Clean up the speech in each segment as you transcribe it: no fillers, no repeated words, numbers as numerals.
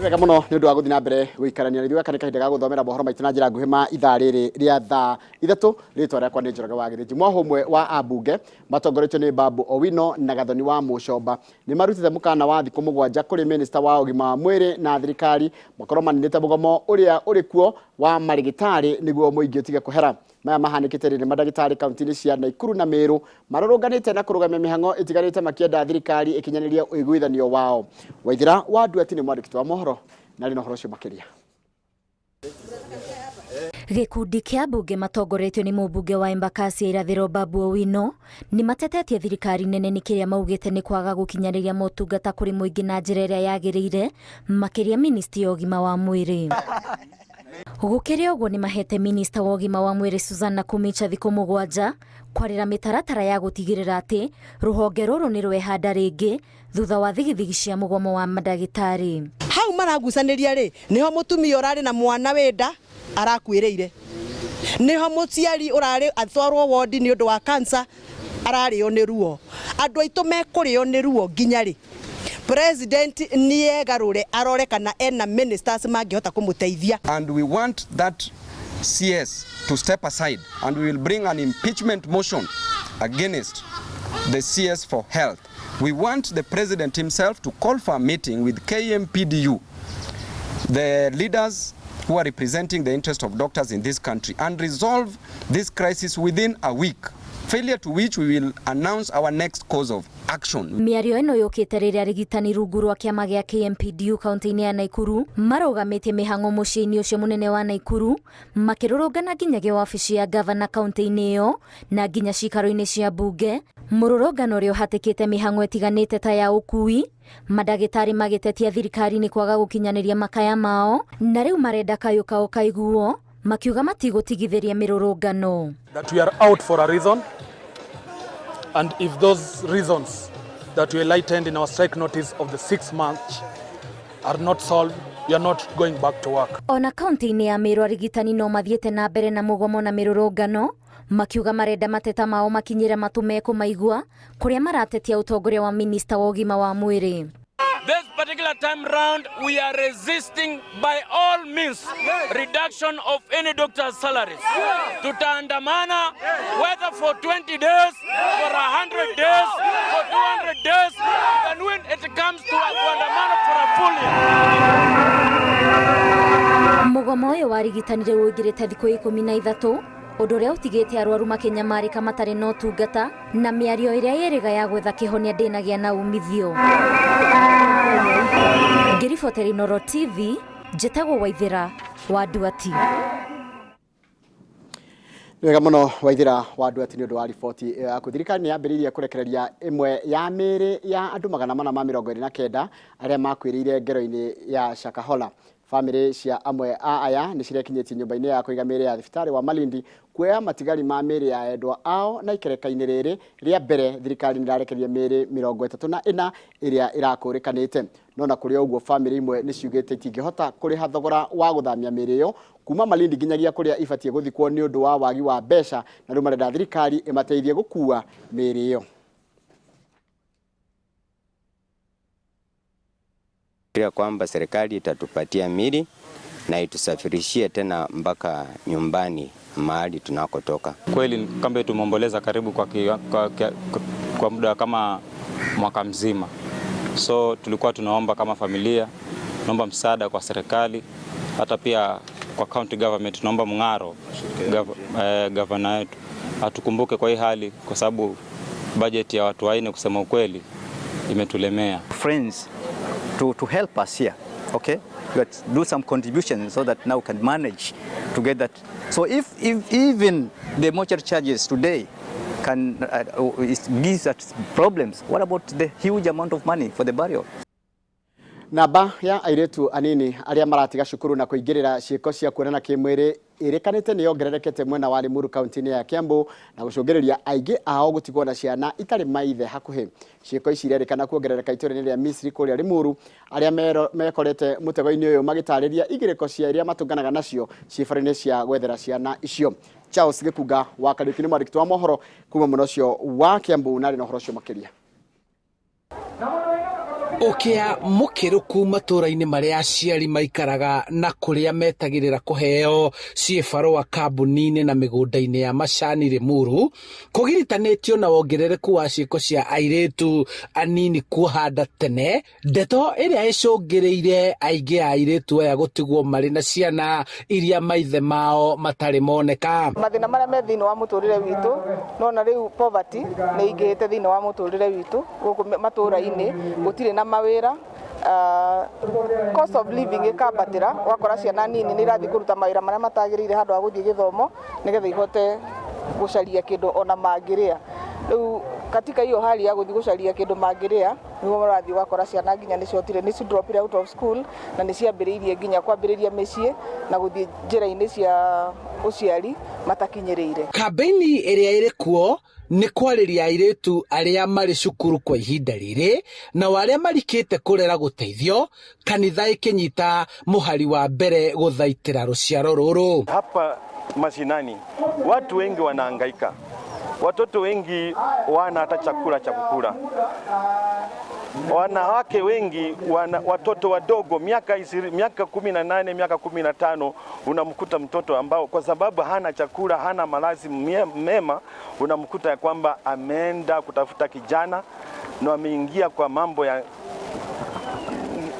Wega mũno nĩ ũndũ wa gũthiĩ na mbere gũikarania na ithuĩ. Gaka nĩ kahinda ga gũthomera mohoro maitũ na njĩra nguhĩ ma ithaa rĩrĩ rĩa thaa 3. Rĩtwa rĩakwa nĩ Njoroge wa Gĩthĩnji. Mwaho ũmwe wa ambunge matongoretio nĩ Babu Owino na Gathoni wa Mũcomba nĩ marutĩte mũkana wa thikũ 7 kũrĩ minista wa ũgima wa mwĩrĩ na thirikari makorwo maninĩte mũgomo ũrĩa ũrĩ kuo wa marĩgĩtarĩ nĩguo mũingĩ ũtige kũhera. Maya mahanĩkĩte rĩrĩ mandagĩtarĩ kaunti-inĩ cia Naikuru na Meru marũrũnganĩte na kũrũgamia mĩhang'o ĩtiganĩte makĩenda thirikari ĩkinyanĩrie ũiguithanio wao. Waithĩra wa Nduati nĩ mwandĩki wa mohoro na arĩ na ũhoro ũcio makĩria. Gĩkundi kĩa mbunge matongoretio nĩ mũmbunge wa Embakasi ya Irathĩro Babu Owino nĩ matetetie thirikari nene nĩ kĩrĩa maugĩte nĩ kwaga gũkinyanĩria motungata kũrĩ mũingĩ na njĩra ĩrĩa yagĩrĩire, makĩria ministry ya ũgima wa mwĩrĩ. Gũkĩrĩ ũguo nĩ mahete minista wa ũgima wa mwĩrĩ Susan Nakhumicha thikũ 7 kwarĩra mĩtaratara ya gũtigĩrĩra atĩ rũhonge rũrũ nĩ rwehanda rĩngĩ thutha wa thigithigi cia mũgomo wa mandagĩtarĩ. Hau maragucanĩria rĩ, nĩho mũtumia ũrarĩ na mwana wĩ nda arakuĩrĩire, nĩho mũciari ũrarĩ atwarwo wodi nĩ ũndũ wa cancer ararĩo nĩ ruo. Andũ aitũ mekũrĩo nĩ ruo nginya rĩ? President nĩegarũre arore kana ena ministers mangĩhota kũmũteithia. And we want that CS to step aside and we will bring an impeachment motion against the CS for health. We want the president himself to call for a meeting with KMPDU, the leaders who are representing the interest of doctors in this country, and resolve this crisis within a week. Failure to which we will announce our next course of action. Mĩario ĩno yũkĩte rĩrĩa arigitani rungu rwa kĩama gĩa KMPDU kaunti-inĩ ya Naikuru marũgamĩtie mĩhang'o mũciĩ-inĩ ũcio mũnene wa Naikuru makĩrũrũngana nginyagia wabici ya gavana kaunti-inĩ ĩyo na nginya cikaro-inĩ cia mbunge. Mũrũrũngano ũrĩa ũhatĩkĩte mĩhang'o ĩtiganĩte ta ya ũkui, mandagĩtarĩ magĩtetia thirikari nĩ kwaga gũkinyanĩria makaya mao na rĩu marenda kayũ kao kaiguo makiuga matigũtigithĩria mĩrũrũngano. That we are out for a reason, and if those reasons that we enlightened in our strike notice of the 6th March are not solved, we are not going back to work. Ona kaunti-inĩ ya Meru arigitani no mathiĩte na mbere na mũgomo na mĩrũrũngano makiuga marenda mateta mao makinyĩre matũ mekũmaigua kũrĩa maratetia ũtongoria wa minista wa ũgima wa mwĩrĩ. This particular time round, we are resisting by all means reduction of any doctor's salaries. Tutaandamana whether for 20 days, for 100 days, for 200 days, and when it comes to kuandamana for a full year. Mũgomo ũyũ wa arigitani rĩu ũingĩrĩte thikũ 13, ũndũ ũrĩa ũtigĩte arwaru makĩnyamarĩka matarĩ na ũtungata na mĩario ĩrĩa ĩrĩga ya gwetha kĩhonia ndĩnagĩa na umithio. Ngĩribotera Inooro TV, njĩtagwo Waithĩra wa Nduati. Wega mũno Waithĩra wa Nduati nĩ ũndũ wa riboti yaku. Thirikari nĩ yambĩrĩirie kũrekereria ĩmwe ya mĩĩrĩ ya andũ 429 arĩa makuĩrĩire ngero-inĩ ya Shakahola. Bamĩrĩ cia amwe a aya nĩ cirekinyĩtie nyũmba-inĩ ya kũiga mĩĩrĩ ya thibitarĩ wa Malindi kuoya matigari ma mĩĩrĩ ya endwa ao, na ikereka-inĩ rĩrĩ rĩa mbere thirikari nĩ ĩrarekereria mĩĩrĩ 34 ĩrĩa ĩrakũrĩkanĩte. No na kũrĩ ũguo bamĩrĩ imwe nĩ ciugĩte itingĩhota kũrĩha thogora wa gũthamia mĩĩrĩ ĩyo kuma Malindi nginyagia kũrĩa ibatiĩ gũthikwo nĩ ũndũ wa wagi wa mbeca, na rĩu marenda thirikari ĩmateithie gũkua mĩĩrĩ ĩyo. Pia kwamba serikali itatupatia mili na itusafirishie tena mpaka nyumbani mahali tunakotoka. Kweli kambi tumeomboleza karibu kwa muda kama mwaka mzima. So tulikuwa tunaomba kama familia, tunaomba msaada kwa serikali, hata pia kwa county government tunaomba mng'aro governor wetu atukumbuke kwa hii hali, kwa sababu budget ya watu 4 kusema ukweli imetulemea. Friends to help us here, okay? But do some contributions so that now we can manage to get that. So if even the mortuary charges today can gives us problems, what about the huge amount of money for the burial? Namba ya airĩtu anini arĩa maratiga cukuru na kũingĩrĩra ciĩko cia kuonana kĩmwĩrĩ ĩrĩkanĩte nĩ yongererekete mwena wa Limuru kaunti-inĩ ya Kiambu na gũcũngĩrĩria aingĩ ao gũtigwo na ciana itarĩ maithe hakuhĩ. Ciĩko ici irerĩkana kuongerereka itũũra-inĩ rĩa Misri kũrĩa Limuru, arĩa mekorete mũtego-inĩ ũyũ magĩtarĩria igĩrĩko cia iria matũnganaga nacio ciĩbara-inĩ cia gwethera ciana icio. Charles Gĩkunga wa Kariũki nĩ mwandĩki wa mohoro kuma mwena ũcio wa Kiambu na arĩ na ũhoro ũcio makĩria. Ũkĩa mũkĩrũku matũũra-inĩ marĩa aciari maikaraga na kũrĩa metagĩrĩra kũheo ciĩbarũa kambuni-inĩ na mĩgũnda-inĩ ya macani Limuru kũgiritanĩtio na wongerereku wa ciĩko cia airĩtu anini kuoha nda tene, ndeto ĩrĩa ĩcũngĩrĩire aingĩ a airĩtu aya gũtigwo marĩ na ciana iria maithe mao matarĩ moneka. Mathĩna marĩa me thĩinĩ wa mũtũrĩre witũ, nona rĩu poverty nĩ ingĩhĩte thĩinĩ wa mũtũrĩre witũ gũkũ matũra-inĩ, gũtirĩ na mawĩra, cost of living ĩkambatĩra, ũgakora ciana nini nĩ irathiĩ kũruta mawĩra marĩa matagĩrĩire handũ ha gũthiĩ gĩthomo nĩgetha ihote gũcaria kĩndũ ona mangĩrĩa. Rĩu katika hiyo hali ya gũthiĩ gũcaria kĩndũ mangĩrĩa, nĩguo ũrathiĩ ũgakora ciana nginya nĩ ciotire nĩ dropire out of school na nĩ ciambĩrĩirie nginya kwambĩrĩria mĩciĩ na gũthiĩ njĩra-inĩ cia ũciari matakinyĩrĩire. Kambĩini ĩrĩa ĩrĩ kuo nĩ kwarĩria airĩtu arĩa marĩ cukuru kwa ihinda rĩrĩ nao arĩa marikĩte kũrera gũteithio, kanitha ĩkĩnyita mũhari wa mbere gũthaitĩra rũciaro rũrũ. Hapa mashinani watu wengi wanahangaika, watoto wengi wana hata chakula cha kukula, wanawake wengi wana watoto wadogo miaka 18, miaka 15, unamkuta mtoto ambao kwa sababu hana chakula, hana malazi mema, unamkuta ya kwamba ameenda kutafuta kijana na ameingia kwa mambo ya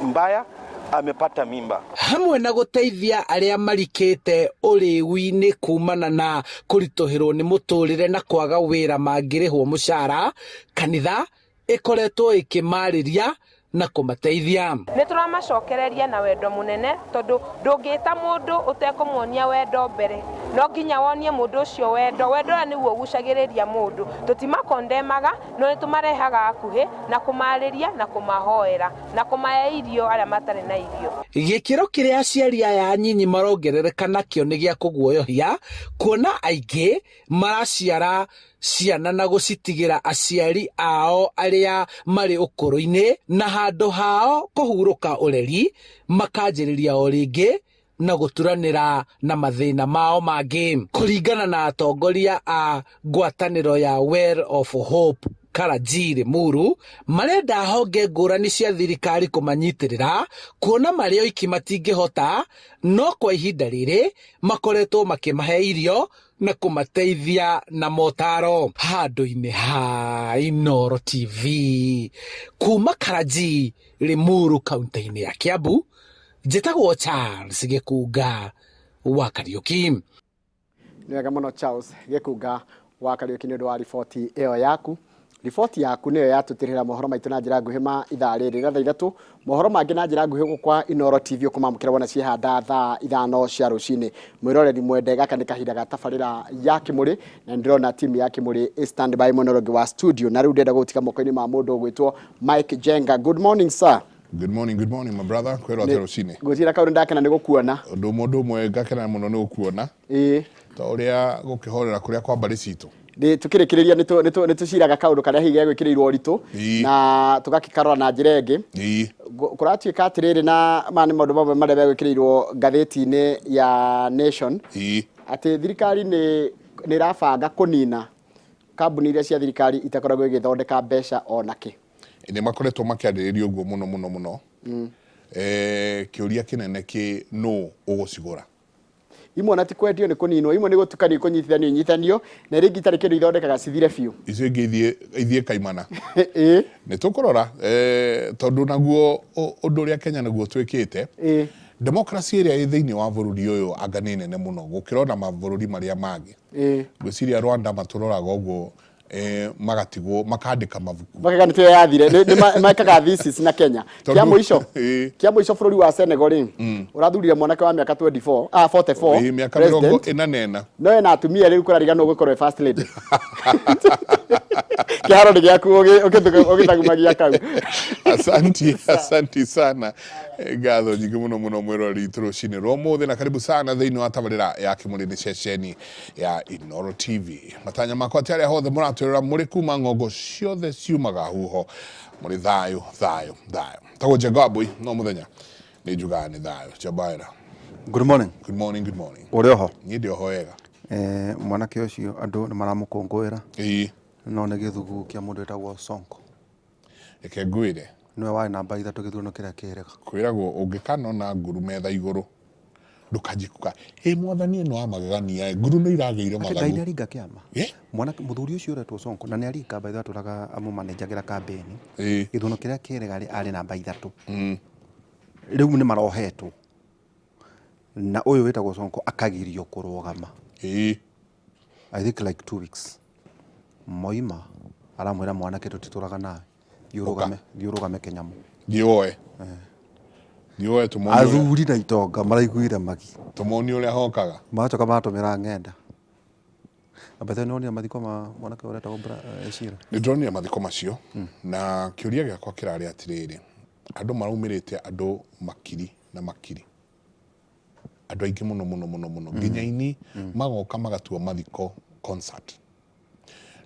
mbaya, amepata mimba. Hamwe na gũteithia arĩa marikĩte ũrĩu-inĩ kumana na kũritũhĩrwo nĩ mũtũrĩre na kwaga wĩra mangĩrĩhwo mũcara, kanitha ĩkoretwo ĩkĩmarĩria na kũmateithia. Nĩ tũramacokereria na wendo mũnene tondũ ndũngĩta mũndũ ũtekũmuonia wendo mbere, no nginya wonie mũndũ ũcio wendo. Wendo ũrĩa nĩguo ũgucagĩrĩria mũndũ. Tũtimakondemaga no nĩ tũmarehaga hakuhĩ na kũmarĩria na kũmahoera na kũmahe irio arĩa matarĩ na irio. Gĩkĩro kĩrĩa aciari aya anyinyi marongerereka nakĩo nĩ gĩa kũguoyohia, kuona aingĩ maraciara ciana na gũcitigĩra aciari ao arĩa marĩ ũkũrũ-inĩ, na handũ hao kũhurũka ũreri makanjĩrĩria o rĩngĩ na gũturanĩra na mathĩna mao mangĩ. Kũringana na atongoria a ngwatanĩro ya Well of Hope Karanjĩ Limuru, marenda honge ngũrani cia thirikari kũmanyitĩrĩra kuona marĩ oiki matingĩhota, no kwa ihinda rĩrĩ makoretwo makĩmahe irio na kũmateithia na motaro. Handũ-inĩ ha Inooro TV kuma Karanjĩ Limuru kaunti-inĩ ya Kiambu, njĩtagwo Charles Gĩkunga wa Kariũki. Nĩ wega mũno Charles Gĩkunga wa Kariũki nĩ ũndũ wa riboti ĩyo yaku. Riboti yaku nĩyo yatũtĩrĩra mohoro maitũ na njĩra nguhĩ ma ithaa rĩrĩ rĩa thaa 3. Mohoro mangĩ na njĩra nguhĩ gũkũ kwa Inooro TV ũkũmamũkĩra wona ciehanda thaa 5 cia rũcinĩ. Mwĩroreri mwende, gaka nĩ kahinda ga tabarĩra ya Kĩmũrĩ na ndĩrona timu ya Kĩmũrĩ ĩ stand by mwena ũrĩa ũngĩ wa studio, na rĩu ndĩrenda gũgũtiga moko-inĩ ma mũndũ ũgwĩtwo Mike Jenga. Good morning, sir. Good morning, good morning, my brother. Kwĩrwo atĩa rũcinĩ? Ngwĩciria kaũndũ ndakena nĩ gũkuona. Ũndũ ũmwe, ũndũ ũmwe, ngakena mũno nĩ gũkuona. Ta ũrĩa gũkĩhorera kũrĩa kwa mbarĩ citũ. Nĩ tũkĩrĩkĩrĩria nĩ tũciraga kaũndũ karĩa hihi gegwĩkĩrĩirwo ũritũ na tũgakĩkarora na njĩra ĩngĩ. Kũratuĩka atĩrĩrĩ, na maya nĩ maũndũ mamwe marĩa megwĩkĩrĩirwo ngathĩti-inĩ ya Nation, atĩ thirikari nĩ ĩrabanga kũnina kambuni iria cia thirikari itakoragwo igĩthondeka mbeca onakĩ. Nĩ makoretwo makĩarĩrĩria ũguo mũno mũno mũno. Kĩũria kĩnene kĩ nũ ũgũcigũra? Imwe ona ti kwendio, nĩ kũninwo, imwe nĩ gũtukanio, kũnyitithanio inyitithanio, na iria ingĩ itarĩ kĩndũ ithondekaga cithire biũ. Icio ingĩ ithiĩ kaimana. Nĩ tũkũrora, tondũ naguo ũndũ ũrĩa Kenya naguo twĩkĩte, democracy ĩrĩa ĩ thĩinĩ wa bũrũri ũyũ anga nĩ nene mũno gũkĩra ona mabũrũri marĩa mangĩ. Ngwĩciria Rwanda matũroraga ũguo, magatigwo makandĩka mabuku. Makaiga nĩ yathire nĩ mekaga thesis na Kenya. Kĩa mũico, kĩa mũico, bũrũri wa Senegal rĩ, ũrathurire mwanake wa mĩaka 24, ah, 44. Mĩaka 44. No ena atumia, rĩu kũrariganwo gũkorwo e first lady. Kĩharo nĩ gĩaku ũgĩthagumagia kau. Asanti, asanti sana. Ngatho nyingĩ mũno mũno mwĩroreri witũ rũcinĩ rwa ũmũthĩ, na karibu sana thĩinĩ wa tabarĩra ya Kĩmũrĩ nĩ ceceni ya Inooro TV. Matanya makwa atĩ arĩa hothe mũratwĩrora mũrĩ kuma ng'ongo ciothe ciumaga huho mũrĩ thayũ thayũ thayũ. Tagwo Njenga wa Mbũi, no mũthenya nĩ njugaga nĩ thayũ. Jambaĩra. Good morning. Good morning, good morning. Ũrĩ oho? Niĩ ndĩ oho wega. Mwanake ũcio andũ nĩ maramũkũngũĩra, no nĩ gĩthugu kĩa mũndũ wĩtagwo Sonko. Reke ngwĩre. Nĩwe warĩ namba ithatũ gĩthurano kĩrĩa kĩrĩga. Kwĩragwo ũngĩkanona nguru metha igũrũ ndũkanjie kuga ĩ mwathani ĩno wa magegania ĩ, nguru nĩ iragĩire Atĩ Ngai mathagu. nĩaringa kĩama. Mwanake mũthuri ũcio ũretwo Sonko na nĩaringa by the way atũraga amũmanenjagĩra kambĩni. Gĩthurano kĩrĩa kĩrĩga rĩ arĩ namba ithatũ. Rĩu nĩ marohetwo na ũyũ wĩtagwo Sonko akagirio kũrũgama. I think like 2 weeks. Moima aramwĩra mwanake tũtitũraga nawe. Thiĩ ũrũgame, thiĩ ũrũgame Kĩnyamũ. Thiĩ woe. Thiĩ woe tũmone ũrĩa- Athuri na itonga maraiguire magi. Tũmone ũrĩa hokaga. Magacoka maratũmĩra ng'enda. Na by the way nĩwonire mathiko ma mwanake ũrĩa ũretagwo Eshiro? Nĩ ndĩronire mathiko macio na kĩũria gĩakwa kĩrarĩ atĩrĩrĩ, andũ maraumĩrĩte andũ makiri na makiri, andũ aingĩ mũno mũno mũno mũno, nginya aini magoka magatua mathiko concert.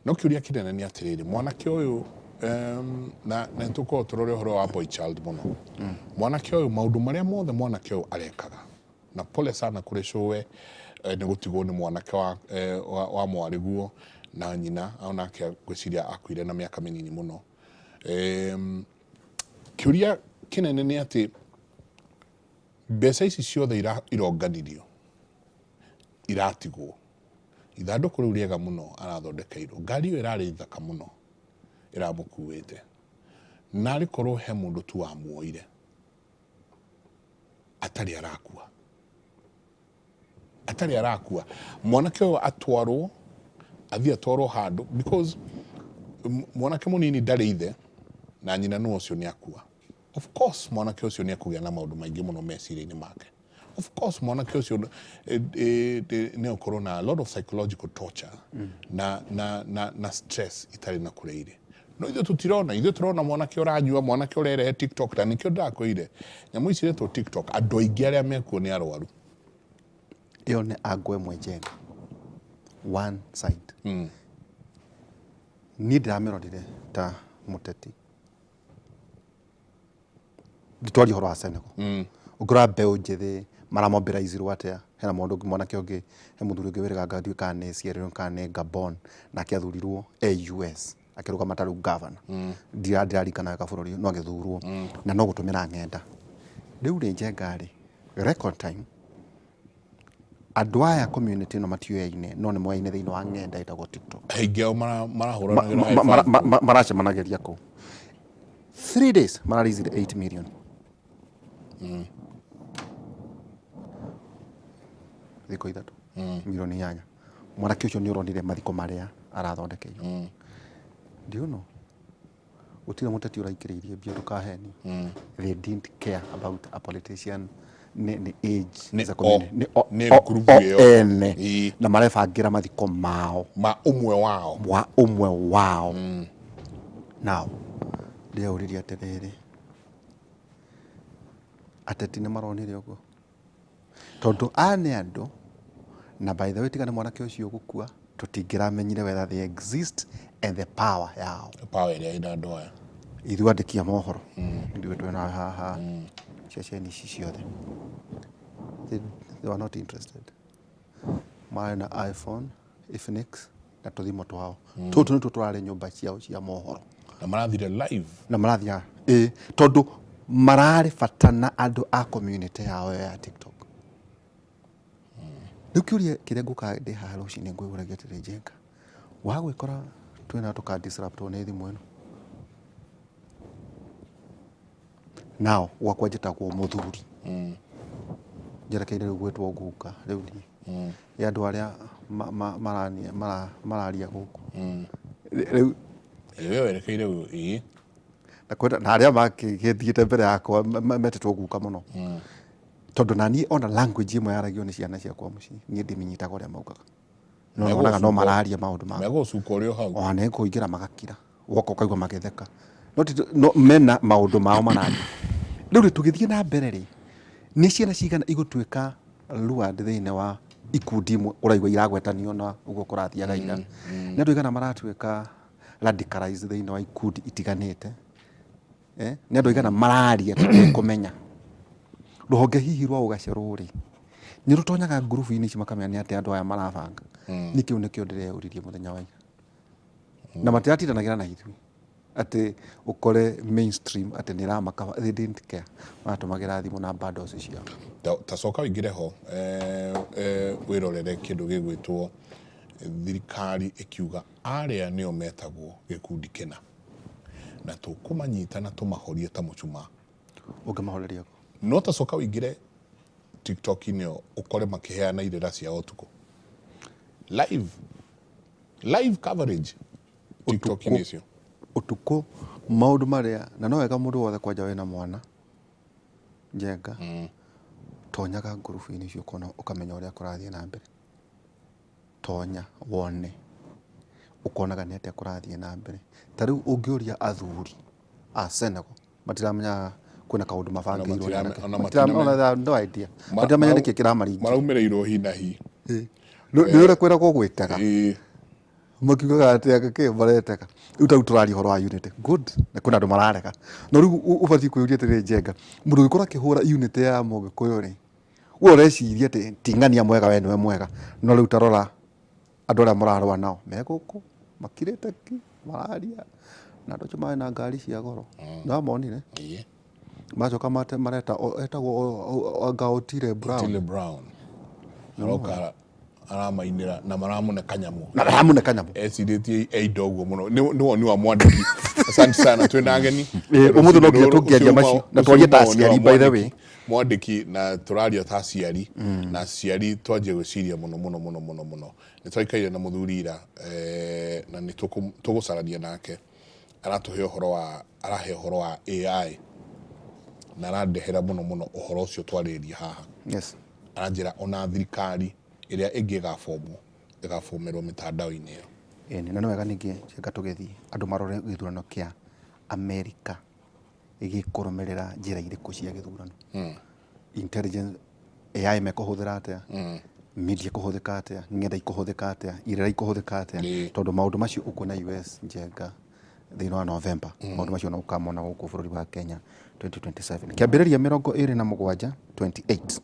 No kĩũria kĩnene nĩ atĩrĩrĩ, mwanake ũyũ na nĩtũkorwo tũrore ũhoro wa boy child mũno, mwanake ũyũ maũndũ marĩa mothe mwanake ũyũ arekaga, na pole sana kũrĩ cũwe nĩ gũtigwo nĩ mwanake wa mwarĩguo na nyina onake ngwĩciria akuire na mĩaka mĩnini mũno. Kĩũria kĩnene nĩ atĩ mbeca ici ciothe ironganirio iratigwo ithandũkũ rĩu rĩega mũno arathondekeirwo, ngari ĩyo ĩrarĩ thaka mũno ĩramũkuĩte, narĩ korwo he mũndũ tu wamuoire atarĩ arakua, atarĩ arakua, mwanake ũyũ atwarwo, athiĩ atwarwo handũ, because mwanake mũnini ndarĩ ithe na nyina nũ ũcio nĩ akua. Of course mwanake ũcio nĩ ekũgĩa na maũndũ maingĩ mũno meciria-inĩ make. Of course mwanake ũcio nĩ egũkorwo na a lot of psychological torture na stress itarĩ na kũrĩa irĩ. No ithuĩ tũtirona, ithuĩ tũrona mwanake ũranyua, mwanake ũrerehe TikTok, na nĩkĩo ndĩrakwĩrire nyamũ ici iretwo TikTok, andũ aingĩ arĩa mekuo nĩ arwaru. Ĩyo nĩ angle ĩmwe njega, one side. Niĩ ndĩramĩrorire ta mũteti. Twaria ũhoro wa Senegal. Ũngĩrora mbeũ njĩthĩ maramobilizirwo atĩa, hena mũndũ ũngĩ mwanake ũngĩ, he mũthuri ũngĩ wĩrĩga anga ndiũĩ kana nĩ Sierra Leone kana nĩ Gabon, nake athurirwo e US akĩrũgama ta rĩu governor. Ndiraririkana wega bũrũri no agĩthurwo na no gũtũmĩra ng'enda. Rĩu rĩ Njenga rĩ, record time andũ aya community ĩno matioyaine no nĩ moyaine thĩinĩ wa ng'enda ĩtagwo TikTok. Aingĩ ao marahũranagĩra high five. Maracemanagĩria kũu. 3 days mararaisire 8 million. Thikũ 3 milioni 8. Mwanake ũcio nĩ ũronire mathiko marĩa arathondekeirwo. Do you know? Gũtirĩ mũteti ũraikĩrĩirie mbia, ndũkahenio. They didn't care about a politician nĩ age Nĩ is a community. Nĩ nĩ o ngurubu ĩyo. Ene na marebangĩra mathiko mao ma ũmwe wao. Wa ũmwe wao. Now ndĩreũririe atĩrĩrĩ, ateti nĩ maronire ũguo tondũ aya nĩ andũ, na by the way tiga nĩ mwanake ũcio gũkua tũtingĩramenyire whether they exist and the power yao. Power ĩrĩa ĩna andũ aya. Ithuĩ andĩki a mohoro, ithuĩ twĩ nawe haha ceceni ici ciothe, they were not interested. Marĩ na iPhone, Infinix na tũthimũ twao. Tũtũ nĩtuo tũrarĩ nyũmba ciao cia mohoro. Na marathire live. Na marathiaga ĩ tondũ mararĩ bata na andũ a community yao ya TikTok. Rĩu kĩũria kĩrĩa ngũka ndĩ haha rũcinĩ ngwĩyũragia atĩrĩ, Njenga wagwĩkora twĩna tũka disruptwo nĩ thimũ ĩno. Now gwakwa njĩtagwo mũthuri, njerekeire rĩu gwĩtwo nguka rĩu niĩ ĩ andũ arĩa mararia gũkũ rĩu. Ĩ, werekeire ĩ. Na kwenda na arĩa makĩthiĩte mbere yakwa metĩtwo guka mũno, tondũ naniĩ ona language ĩmwe yaragio nĩ ciana ciakwa mũciĩ niĩ ndĩmĩnyitaga ũrĩa maugaga, no nonaga no mararia maũndũ ma Megũcuka ũrĩ o hau. Ona nĩ kũingĩra magakira, woka ũkaigua magĩtheka, no no mena maũndũ mao mararia. Rĩu rĩ, tũgĩthiĩ na mbere rĩ, nĩ ciana cigana igũtuĩka lured thĩinĩ wa ikundi imwe ũraigua iragwetanio na ũguo kũrathiaga ira? Nĩ andũ aigana maratuĩka radicalized thĩinĩ wa ikundi itiganĩte? Nĩ andũ aigana mararia tũtekũmenya? Rũhonge hihi rwa ũgacerũ rĩ, nĩ rũtonyaga ngurubu-inĩ ici makamenya nĩ atĩa andũ aya marabanga? Niĩ kĩu nĩkĩo ndĩreyũririe mũthenya wa ira, na matiratindanagĩra na ithuĩ. Atĩ ũkore mainstream atĩ nĩ ĩramaka, they didn't care, maratũmagĩra thimũ na bundles ciao. Ta coka ũingĩre ho wĩrorere kĩndũ gĩgwĩtwo thirikari ĩkiuga arĩa nĩo metagwo gĩkundi kĩna na tũkũmanyita na tũmahorie ta mũcumaa. Ũngĩmahoreria kũ? No ta coka ũingĩre TikTok-inĩ ĩyo ũkore makĩheana irĩra cia ũtukũ live live coverage TikTok-inĩ icio. Ũtukũ maũndũ marĩa, na no wega mũndũ wothe kwanja wĩna mwana Njenga, tonyaga ngurubu-inĩ icio ũkona ũkamenya ũrĩa kũrathiĩ na mbere. Tonya wone ũkonaga nĩ atĩa kũrathiĩ na mbere. Ta rĩu ũngĩũria athuri a Senegal matiramenya kwĩna kaũndũ mabangĩirwo nĩ anake. Ona Matiramenya, ona no idea. Matiramenya nĩkĩ kĩramaringia. Maraumĩrĩirwo hi na hi. Nĩ ũrĩa kwĩragwo gwĩtega. Makiugaga atĩ anga kĩ maretega. Rĩu ta rĩu tũraria ũhoro wa unity. Good. Na kwĩna andũ mararega. No rĩu ũbatiĩ kwĩyũria atĩrĩrĩ Njenga, mũndũ ũngĩkorwo akĩhũra unity ya mũgĩkũyũ rĩ, we ũreciria atĩ ti ng'ania mwega we nĩwe mwega. No rĩu ta rora andũ arĩa mũrarũa nao me gũkũ makirĩte ki mararia na andũ acio marĩ na ngari cia goro. Nĩwamonire? Macoka mareta etagwo anga Otile Brown. Otile Brown. Aroka aramainĩra na maramũne kanyamũ. Na maramũne kanyamũ. Ecirĩtie e indo ũguo mũno. Nĩ woni wa mwandĩki. Asante sana twĩna ageni. Ũmũthĩ no nginya tũngĩaria macio na twarie ta aciari by the way. Mwandĩki na tũraria ta aciari na aciari twanjie gwĩciria mũno mũno mũno mũno mũno. Nĩ twaikaire na mũthuri ira na nĩ tũgũcarania nake. Aratũhe ũhoro wa arahe ũhoro wa AI na arandehera mũno mũno ũhoro ũcio twarĩrĩria haha. Yes. Aranjĩra ona thirikari ĩrĩa ĩngĩ ĩgabomwo ĩgabomerwo mĩtandao-inĩ ĩyo. Ĩni, na nĩ wega ningĩ Njenga tũgĩthiĩ andũ marore gĩthurano kĩa Amerika gĩkũrũmĩrĩra njĩra irĩkũ cia gĩthurano. Intelligence AI mekũhũthĩra atĩa, media ĩkũhũthĩka atĩa, ng'enda ikũhũthĩka atĩa, irĩra ikũhũthĩka atĩa, tondũ maũndũ macio ũkuona US Njenga thĩinĩ wa November, maũndũ macio no ũkamona gũkũ bũrũri wa Kenya 2027. Kĩambĩrĩria 27 28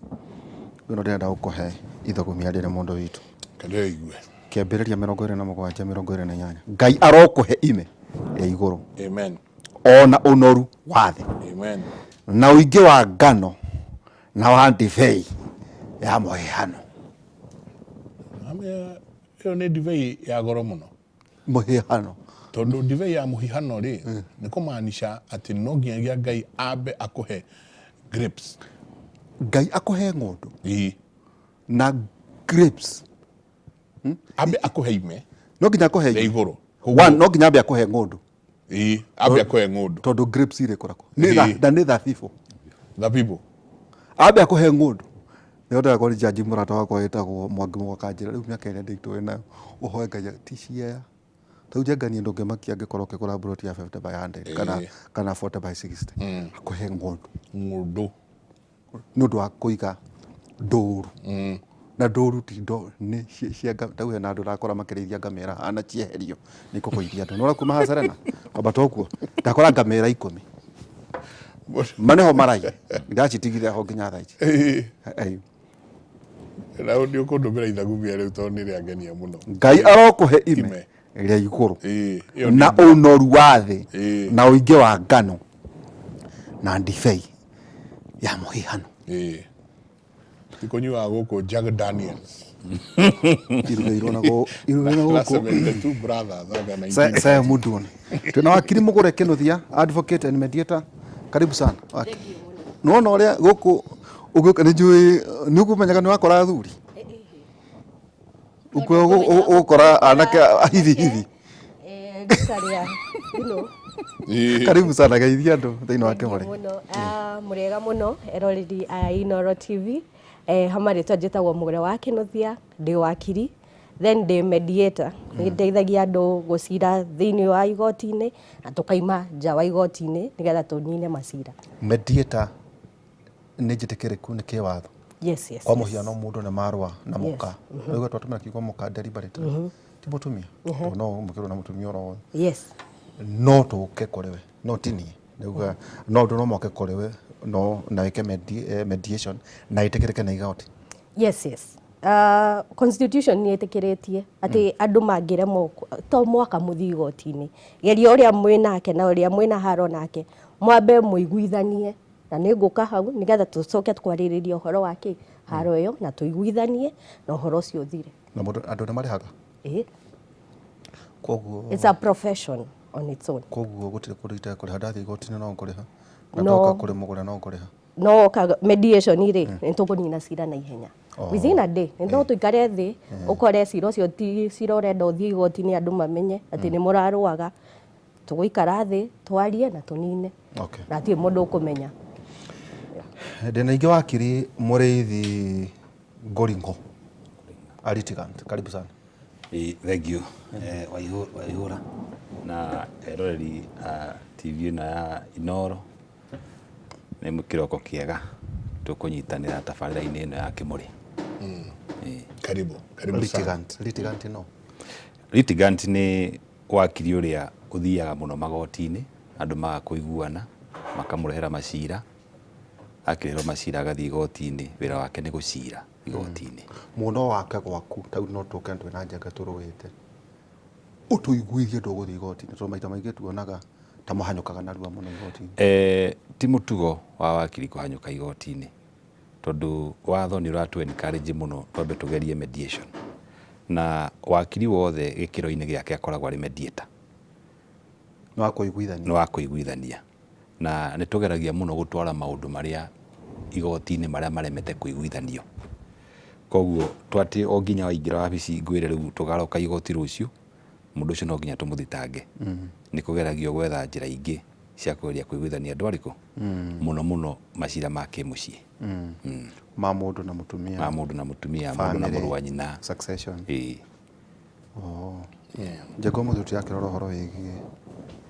rĩu no ndĩrenda gũkũhe ithũgũmia rĩrĩ mũndũ witũ. Kandĩigue. Kĩambĩrĩria 27 28 Ngai arokũhe ime rĩa igũrũ. Amen. Ona ũnoru wa thĩ. Amen. Na ũingĩ wa ngano na wa ndibei ya mũhihano. Ĩyo nĩ ndibei ya goro mũno. Mũhihano. Tondũ ndibei ya mũhihano rĩ, nĩ kũmaanisha atĩ no nginyagia Ngai ambe akũhe grapes. Ngai akũhe ng'ũndũ. Ĩĩ. Na grapes. Ambe akũhe ime. No nginya akũhe ime. Igũrũ. One, no nginya ambe akũhe ng'ũndũ. Ĩĩ, ambe akũhe ng'ũndũ. Tondũ grapes irĩ kũrakũ. Nĩ na nĩ thabibũ. Thabibũ. Ambe akũhe ng'ũndũ. Nĩho ndĩrakora nĩ jaji mũrata wakwa wĩtagwo Mwangi Mũgaka anjĩra rĩu mĩaka ĩrĩa ndĩitũ wĩnayo ũhoe Ngai ti Siaya. Rĩu Njenga niĩ ndũngĩmakia angĩkorwo ũkĩgũra mburoti ya 50 by 100 kana kana 40 by 60 akũhe ng'ũndũ. Ng'ũndũ. Nĩ ũndũ wa kũiga ndũru. Na ndũru ti ndo nĩ cia ta rĩu hena andũ ndakora makĩrĩithia ngamĩra haha na cieherio nĩ ikũgũithia andũ. Nĩ wona kuma haha Serena kwambata ũguo ndakora ngamĩra ikũmi. Ma nĩho maraiya ndacitigire ho nginya thaa ici. Na nĩ ũkũndũmĩra ithagumia rĩu tondũ nĩ rĩangenia mũno. Ngai arokũhe ime rĩa igũrũ na ũnoru wa thĩ na ũingĩ wa ngano na ndibei ya mũhihano. Ti kũnyuaga gũkũ Jack Daniels. Irugĩirwo na gũ- irugĩirwo na gũkũ. 72 brothers anga 19. Saya Muduni. Twĩna wakiri Mũgũre Kĩnuthia, advocate and mediator. Karibu sana. Wakiri. Nĩwona ũrĩa gũkũ ũgĩũka nĩ njũĩ nĩ ũkũmenyaga nĩ wakora athuri. Ũgũkora anake hithi hithi. Rika rĩa you know. Karibu sana geithia andũ thĩinĩ wa Kĩmũrĩ. Mũno mũrĩega mũno eroreri a Inooro TV. Ha marĩtwa njĩtagwo Mũgũre wa Kĩnuthia, ndĩ wakiri, then ndĩ mediator. Nĩ ndeithagia andũ gũcira thĩinĩ wa igoti-inĩ na tũkaima nja wa igoti-inĩ nĩgetha tũnine macira. Mediator nĩ njĩtĩkĩrĩku nĩ kĩwatho? Yes, yes, Kwa yes. mũhiano mũndũ nĩ marũa na mũka. Rĩu twatũmĩra kiugo mũka deliberately. Ti mũtumia. Tondũ no mũkĩrwo na mũtumia oro wothe. Yes. No tũke kũrĩ we, no ti niĩ. Nĩuga no andũ no moke kũrĩ we no na wĩke mediation na ĩtĩkĩrĩke nĩ igoti. Yes, yes. Constitution nĩ ĩtĩkĩrĩtie atĩ andũ mangĩremwo to mwaka mũthiĩ igoti-inĩ, geria ũrĩa mwĩ nake na ũrĩa mwĩna haro nake mwambe mũiguithanie, na nĩ ngũka hau nĩgetha tũcoke twarĩrĩrie ũhoro wa kĩ haro ĩyo na tũiguithanie na ũhoro ũcio ũthire. Na mũndũ andũ nĩ marĩhaga? Ĩĩ. Koguo It's a profession on its own. Koguo gũtirĩ kũndũ itekũrĩha, ndathiĩ igoti-inĩ no ngũrĩha, na No. ndoka kũrĩ mũgũre no ngũrĩha. No woka mediation rĩ, nĩ tũkũnina cira na ihenya. Oh. Within a day nĩ no tũikare thĩ, ũkore cira ũcio ti cira ũrenda ũthiĩ igoti-inĩ andũ mamenye atĩ nĩ mũrarũaga. Tũgũikara thĩ twarie na tũnine. Okay. Na hatirĩ mũndũ ũkũmenya. Ndĩna ingĩ wakiri Mũrĩithi Ngoringo, a litigant. Karibu sana. Ĩĩ, thank you. Waihũra na eroreri a TV ĩno ya Inooro, nĩ kĩroko kĩega tũkũnyitanĩra tabarĩra-inĩ ĩno ya Kĩmũrĩ. Karibu, karibu sana. Litigant, litigant no. Litigant nĩ wakiri ũrĩa ũthiaga mũno magoti-inĩ, andũ maga kũiguana, makamũrehera macira, akĩrehwo macira agathiĩ igoti-inĩ, wĩra wake nĩ gũcira igoti-inĩ. Mũno wake gwaku, tau no tũke twĩna njenga tũrũĩte. Ũtũiguithie ndũgũthiĩ igoti-inĩ, tondũ maita maingĩ tuonaga ta mũhanyũkaga narua mũno igoti-inĩ. Ti mũtugo wa wakiri kũhanyũka igoti-inĩ, tondũ watho nĩ ũratũ encourage mũno twambe tũgerie mediation. Na wakiri wothe gĩkĩro-inĩ gĩake akoragwo arĩ mediator. Nĩ wa kũiguithania. Nĩ wa kũiguithania. Na nĩ tũgeragia mũno gũtwara maũndũ marĩa igoti-inĩ marĩa maremete kũiguithanio. Koguo twatĩ o nginya waingĩra wabici ngwĩre rĩu tũgaroka igoti rũciũ, mũndũ ũcio no nginya tũmũthitange. Nĩ kũgeragio gwetha njĩra ingĩ cia kũgeria kũiguithania andũ arĩkũ? Mũno mũno macira ma kĩmũciĩ. Ma mũndũ na mũtumia. Ma mũndũ na mũtumia, mũndũ na Family, mũrũ wa nyina. Succession. Ĩĩ. Oh. Njenga ũmũthĩ tũtirakĩrora ũhoro wĩgiĩ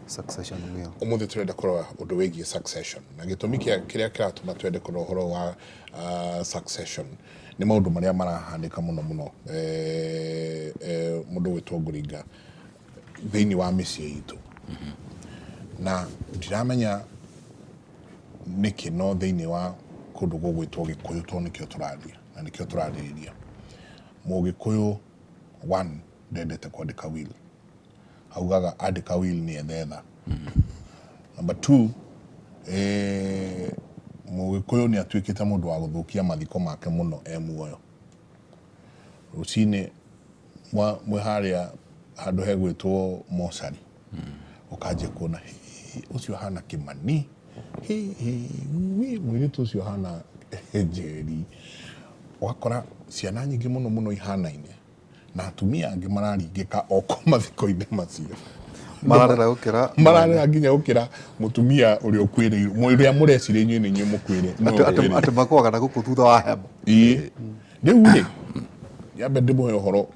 succession will. Ũmũthĩ tũrenda kũrora ũndũ wĩgiĩ succession, na gĩtũmi kĩa kĩrĩa kĩratũma twende kũrora ũhoro wa succession nĩ maũndũ marĩa marahanĩka mũno mũno mũndũ gwĩtwo Ngũringa thĩinĩ wa mĩciĩ itũ, na ndiramenya nĩkĩ no thĩinĩ wa kũndũ gũgwĩtwo Gĩkũyũ, tondũ nĩkĩo tũraria na nĩkĩo tũrarĩrĩria. Mũgĩkũyũ one ndendete kwandĩka will, augaga andĩka will nĩ ethetha. Number two, Mũgĩkũyũ nĩ atuĩkĩte mũndũ wa gũthũkia mathiko make mũno e muoyo. Rũcinĩ mwĩ harĩa handũ hegwĩtwo mocarĩ, ũkanjia kuona ũcio ahana Kĩmani, mũirĩtu ũcio ahana Njeri. Ũgakora ciana nyingĩ mũno mũno ihanaine na atumia angĩ mararingĩka o kũ mathiko-inĩ macio. Mararĩra gũkĩra mararĩra nginya gũkĩra mũtumia ũrĩa ũkuĩrĩirwo, ũrĩa mũreciria inyuĩ nĩ inyuĩ mũkuĩrĩ. Atĩ makwaga na gũkũ thutha wa hema. Ĩĩ. Rĩu rĩ, nyambe ndĩmũhe ũhoro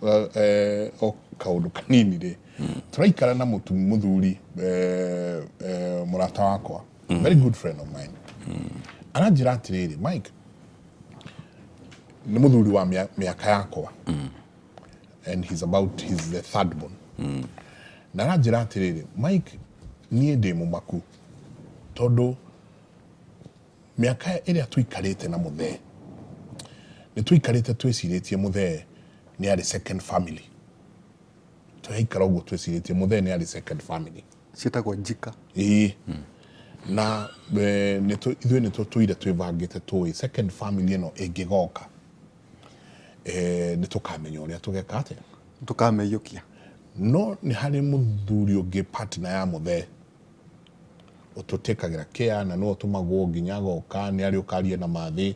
o kaũndũ kanini rĩ. Tũraikara na mũthuri mũrata wakwa, very good friend of mine. Aranjĩra atĩrĩrĩ, Mike, nĩ mũthuri wa mĩaka yakwa, and he's the third born. Na aranjĩra atĩrĩrĩ, Mike, niĩ ndĩ mũmaku tondũ mĩaka ĩrĩa tũikarĩte na mũthee, nĩ tũikarĩte twĩcirĩtie mũthee nĩ arĩ second family. Tũraikara ũguo twĩcirĩtie mũthee nĩ arĩ second family. Ciĩtagwo njika. Ĩĩ. Na ithuĩ nĩ tũtũire twĩbangĩte tũĩ second family ĩno ĩngĩgoka, nĩ tũkamenya ũrĩa tũgeka atĩa. Tũkamĩiyũkia. No nĩ harĩ mũthuri ũngĩ partner ya mũthee ũtũtĩkagĩra care, na nĩwe ũtũmagwo nginya agoka, nĩ arĩ ũkarie na mathĩ,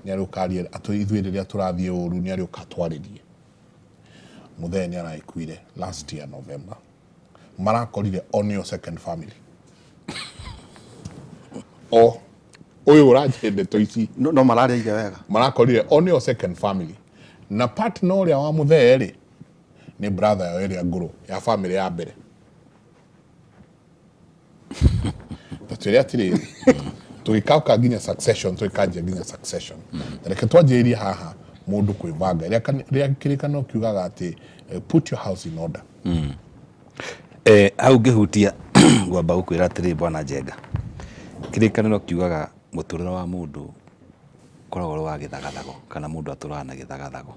nĩ arĩ ũkarie ithuĩ rĩrĩa tũrathiĩ ũru, nĩ arĩ ũkatwarĩrie. Mũthee nĩ aragĩkuire last year November. Marakorire o nĩo second family. O ũyũ ũranjĩra ndeto ici. No mararĩire wega. Marakorire o nĩo second family. Na partner ũrĩa wa mũthee rĩ, nĩ brother yao ĩrĩa ngũrũ ya family ya mbere. Ta twĩre atĩrĩrĩ, tũgĩkaũka nginya succession, tũgĩkanjia nginya succession. Reke twanjĩrĩrie haha mũndũ kwĩbanga. Rĩa kĩrĩkanĩro kiugaga atĩ put your house in order. Hau ngĩhutia ngwamba gũkwĩra atĩrĩ bwana Njenga, kĩrĩkanĩro kiugaga mũtũrĩre wa mũndũ Ũkoragwo ũrĩ wa gĩthagathago kana mũndũ atũraga na gĩthagathago.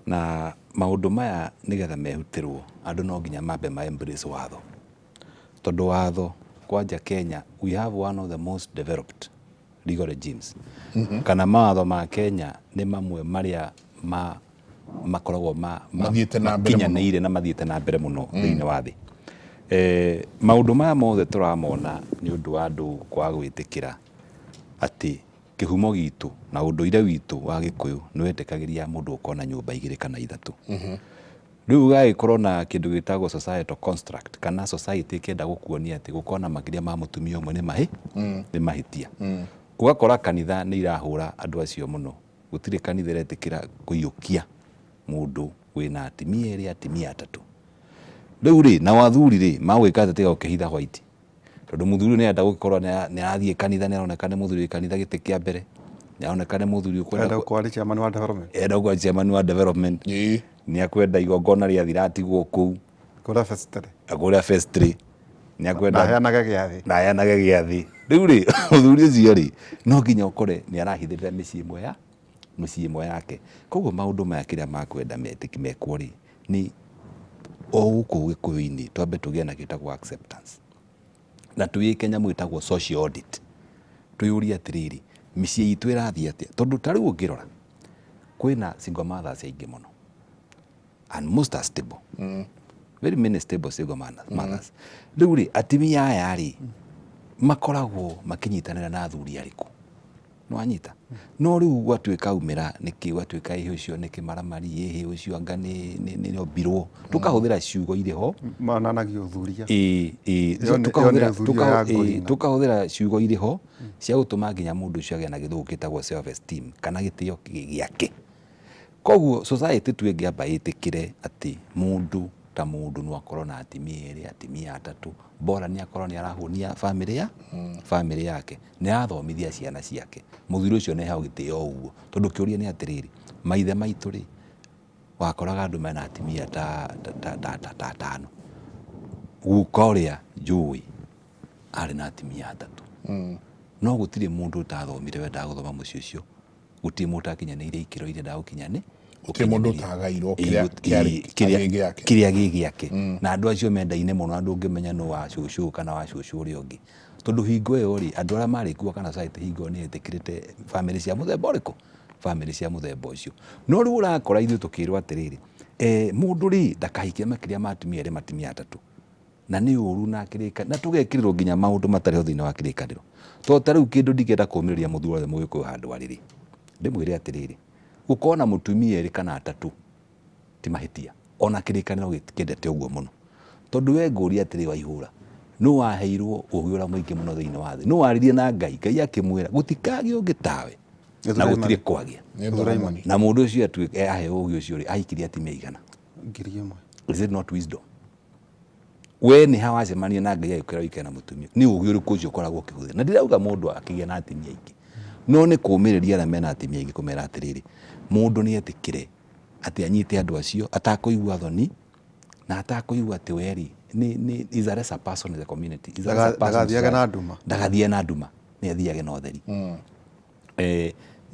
Na maũndũ maya nĩgetha mehutĩrwo andũ no nginya mambe ma embrace watho. Tondũ watho kwanja Kenya we have one of the most developed legal regimes. Kana mawatho ma Kenya nĩ mamwe marĩa ma makoragwo ma, ma, Mathiĩte na mbere mũno. makinyanĩire na mathiĩte na mbere mũno thĩinĩ wa thĩ. Maũndũ maya mothe tũramona nĩ ũndũ wa andũ kwaga gwĩtĩkĩra atĩ kĩhumo gitũ na ũndũire witũ wa Gĩkũyũ nĩ wetĩkagĩria mũndũ gũkorwo na nyũmba igĩrĩ kana ithatũ. Rĩu gũgagĩkorwo na kĩndũ gĩtagwo societal construct kana society ĩkĩenda gũkuonia atĩ gũkorwo na makĩria ma mũtumia ũmwe nĩ mahĩ nĩ mahĩtia. Ũgakora kanitha nĩ irahũra andũ acio mũno. Gũtirĩ kanitha ĩretĩkĩra kũiyũkia mũndũ wĩna atimia erĩ atimia atatũ. Rĩu rĩ, nao athuri rĩ, magwĩka atĩa tiga gũkĩhitha white? Tondũ mũthuri ũyũ nĩarenda gũgĩkorwo nĩ arathiĩ kanitha, nĩ aroneka nĩ mũthuri wĩ kanitha gĩtĩ kĩa mbere, nĩ aroneka nĩ mũthuri ũkwenda Enda gũkorwo arĩ chairman wa development. Enda gũkorwo chairman wa development. Nĩ akwenda igongona rĩathira atigwo kũu. Kũrĩa vestry. Kũrĩa vestry. Nĩ akwenda Na aheanage gĩathĩ. Na aheanage gĩathĩ. Rĩu rĩ, mũthuri ũcio rĩ, no nginya ũkore nĩ arahithĩrĩra mĩciĩ ĩmwe ya mĩciĩ ĩmwe yake. Koguo maũndũ maya kĩrĩa makwenda mekwo rĩ, nĩ o gũkũ Gĩkũyũ-inĩ twambe tũgĩe na gĩtagwo acceptance. Na twĩke nyamũ ĩtagwo social audit. Twĩyũrie atĩrĩrĩ, mĩciĩ itũ ĩrathiĩ atĩa? Tondũ ta rĩu ũngĩrora, kwĩna single mothers aingĩ mũno. And most are stable. Very many stable single mothers. Rĩu rĩ, atumia aya rĩ, makoragwo makĩnyitanĩra na athuri arĩkũ? Nĩwanyita? No rĩu gwatuĩka umĩra nĩkĩ, gwatuĩka ĩhĩ ũcio nĩ kĩmaramari, ĩhĩ ũcio anga nĩ ombirwo. Tũkahũthĩra ciugo irĩ ho. Monanagia ũthuria. Ĩĩ, ĩĩ. Ĩyo nĩ ũthuria ya ngũrina. Tũkahũthĩra ciugo irĩ ho cia gũtũma nginya mũndũ ũcio agĩe na gĩthũngũ gĩtagwo self esteem kana gĩtĩo gĩake. Koguo society tu ĩngĩamba ĩtĩkĩre atĩ mũndũ ta mũndũ no akorwo na atimia erĩ, atimia atatũ, bora nĩ akorwo nĩ arahũnia bamĩrĩ ya bamĩrĩ yake, nĩ arathomithia ciana ciake, mũthuri ũcio nĩ aheo gĩtĩo ũguo. Tondũ kĩũria nĩ atĩrĩrĩ, maithe maitũ rĩ, wakoraga andũ mena atimia ta atano. Guka ũrĩa njũĩ arĩ na atimia atatũ. No gũtirĩ mũndũ ũtathomire wendaga gũthoma mũciĩ ũcio, gũtirĩ mũndũ ũtakinyanĩirie ikĩro iria endaga gũkinyani. Gũtirĩ mũndũ ũtagairwo kĩrĩa kĩarĩ gĩ gĩake. Kĩrĩa gĩ gĩake. Na andũ acio mendaine mũno, andũ ũngĩmenya nũ wa cũcũ kana wa cũcũ ũrĩa ũngĩ. Tondũ hingo ĩyo rĩ, andũ arĩa marĩ kuo kana society hingo ĩyo nĩ yetĩkĩrĩte bamĩrĩ cia mũthemba ũrĩkũ? Bamĩrĩ cia mũthemba ũcio. No rĩu ũrakora ithuĩ tũkĩrwo atĩrĩrĩ, mũndũ rĩ, ndakahikie makĩria ma atumia erĩ atumia atatũ. Na nĩ ũru na kĩrĩkanĩro, na tũgekĩrĩrwo nginya maũndũ matarĩ ho thĩinĩ wa kĩrĩkanĩro. Tondũ ta rĩu kĩndũ ndingĩenda kũũmĩrĩria mũthuri wothe mũgĩkũyũ handũ arĩ rĩ, ndĩmwĩre atĩrĩrĩ, gũkorwo na mũtumia erĩ kana atatũ ti mahĩtia. Ona kĩrĩkanĩro gĩtikĩendete ũguo mũno. Tondũ we ngũria atĩrĩ Waihũra, nũ waheirwo ũgĩ ũrĩa mũingĩ mũno thĩinĩ wa thĩ? Nũ waririe na Ngai? Ngai akĩmwĩra gũtikagĩa ũngĩ tawe na gũtirĩ kwagĩa. Na mũndũ ũcio atuĩka aheo ũgĩ ũcio rĩ, ahikirie atumia aigana? 1000. Is it not wisdom? We nĩ ha wacemania na Ngai agĩkwĩra ũikare na mũtumia? Nĩ ũgĩ ũrĩkũ ũcio ũkoragwo ũkĩhũthĩra? Na ndirauga mũndũ akĩgĩa na atumia aingĩ, no nĩ kũũmĩrĩria arĩa mena atumia aingĩ kũmera atĩrĩrĩ, mũndũ nĩ etĩkĩre atĩ anyite andũ acio atakũigua thoni na atakũigua atĩ we rĩ nĩ is a lesser person in the community, is a lesser person in Ndagathiage na society. nduma. Ndagathiage na nduma, nĩ athiage na ũtheri.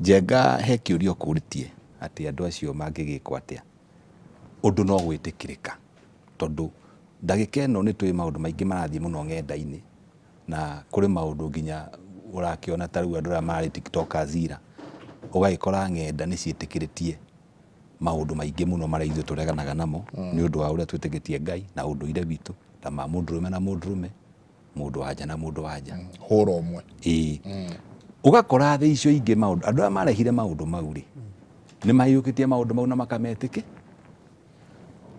Njenga he kĩũria ũkũrĩtie atĩ andũ acio mangĩgĩkwo atĩa? Ũndũ no gwĩtĩkĩrĩka tondũ ndagĩka ĩno nĩ tũĩ maũndũ maingĩ marathiĩ mũno ng'enda-inĩ na kũrĩ maũndũ nginya ũrakĩona ta rĩu andũ arĩa marĩ tiktokers ira, ũgagĩkora ng'enda nĩ ciĩtĩkĩrĩtie maũndũ maingĩ mũno marĩa ithuĩ tũreganaga namo nĩ ũndũ wa ũrĩa twĩtĩkĩtie Ngai na ũndũire witũ ta ma mũndũrũme na mũndũrũme, mũndũ wa nja na mũndũ wa nja. Hũra ũmwe. Ĩĩ. Ũgakora thĩ icio ingĩ maũndũ, andũ arĩa marehire maũndũ mau rĩ, nĩ maiyũkĩtie maũndũ mau na makametĩkĩ.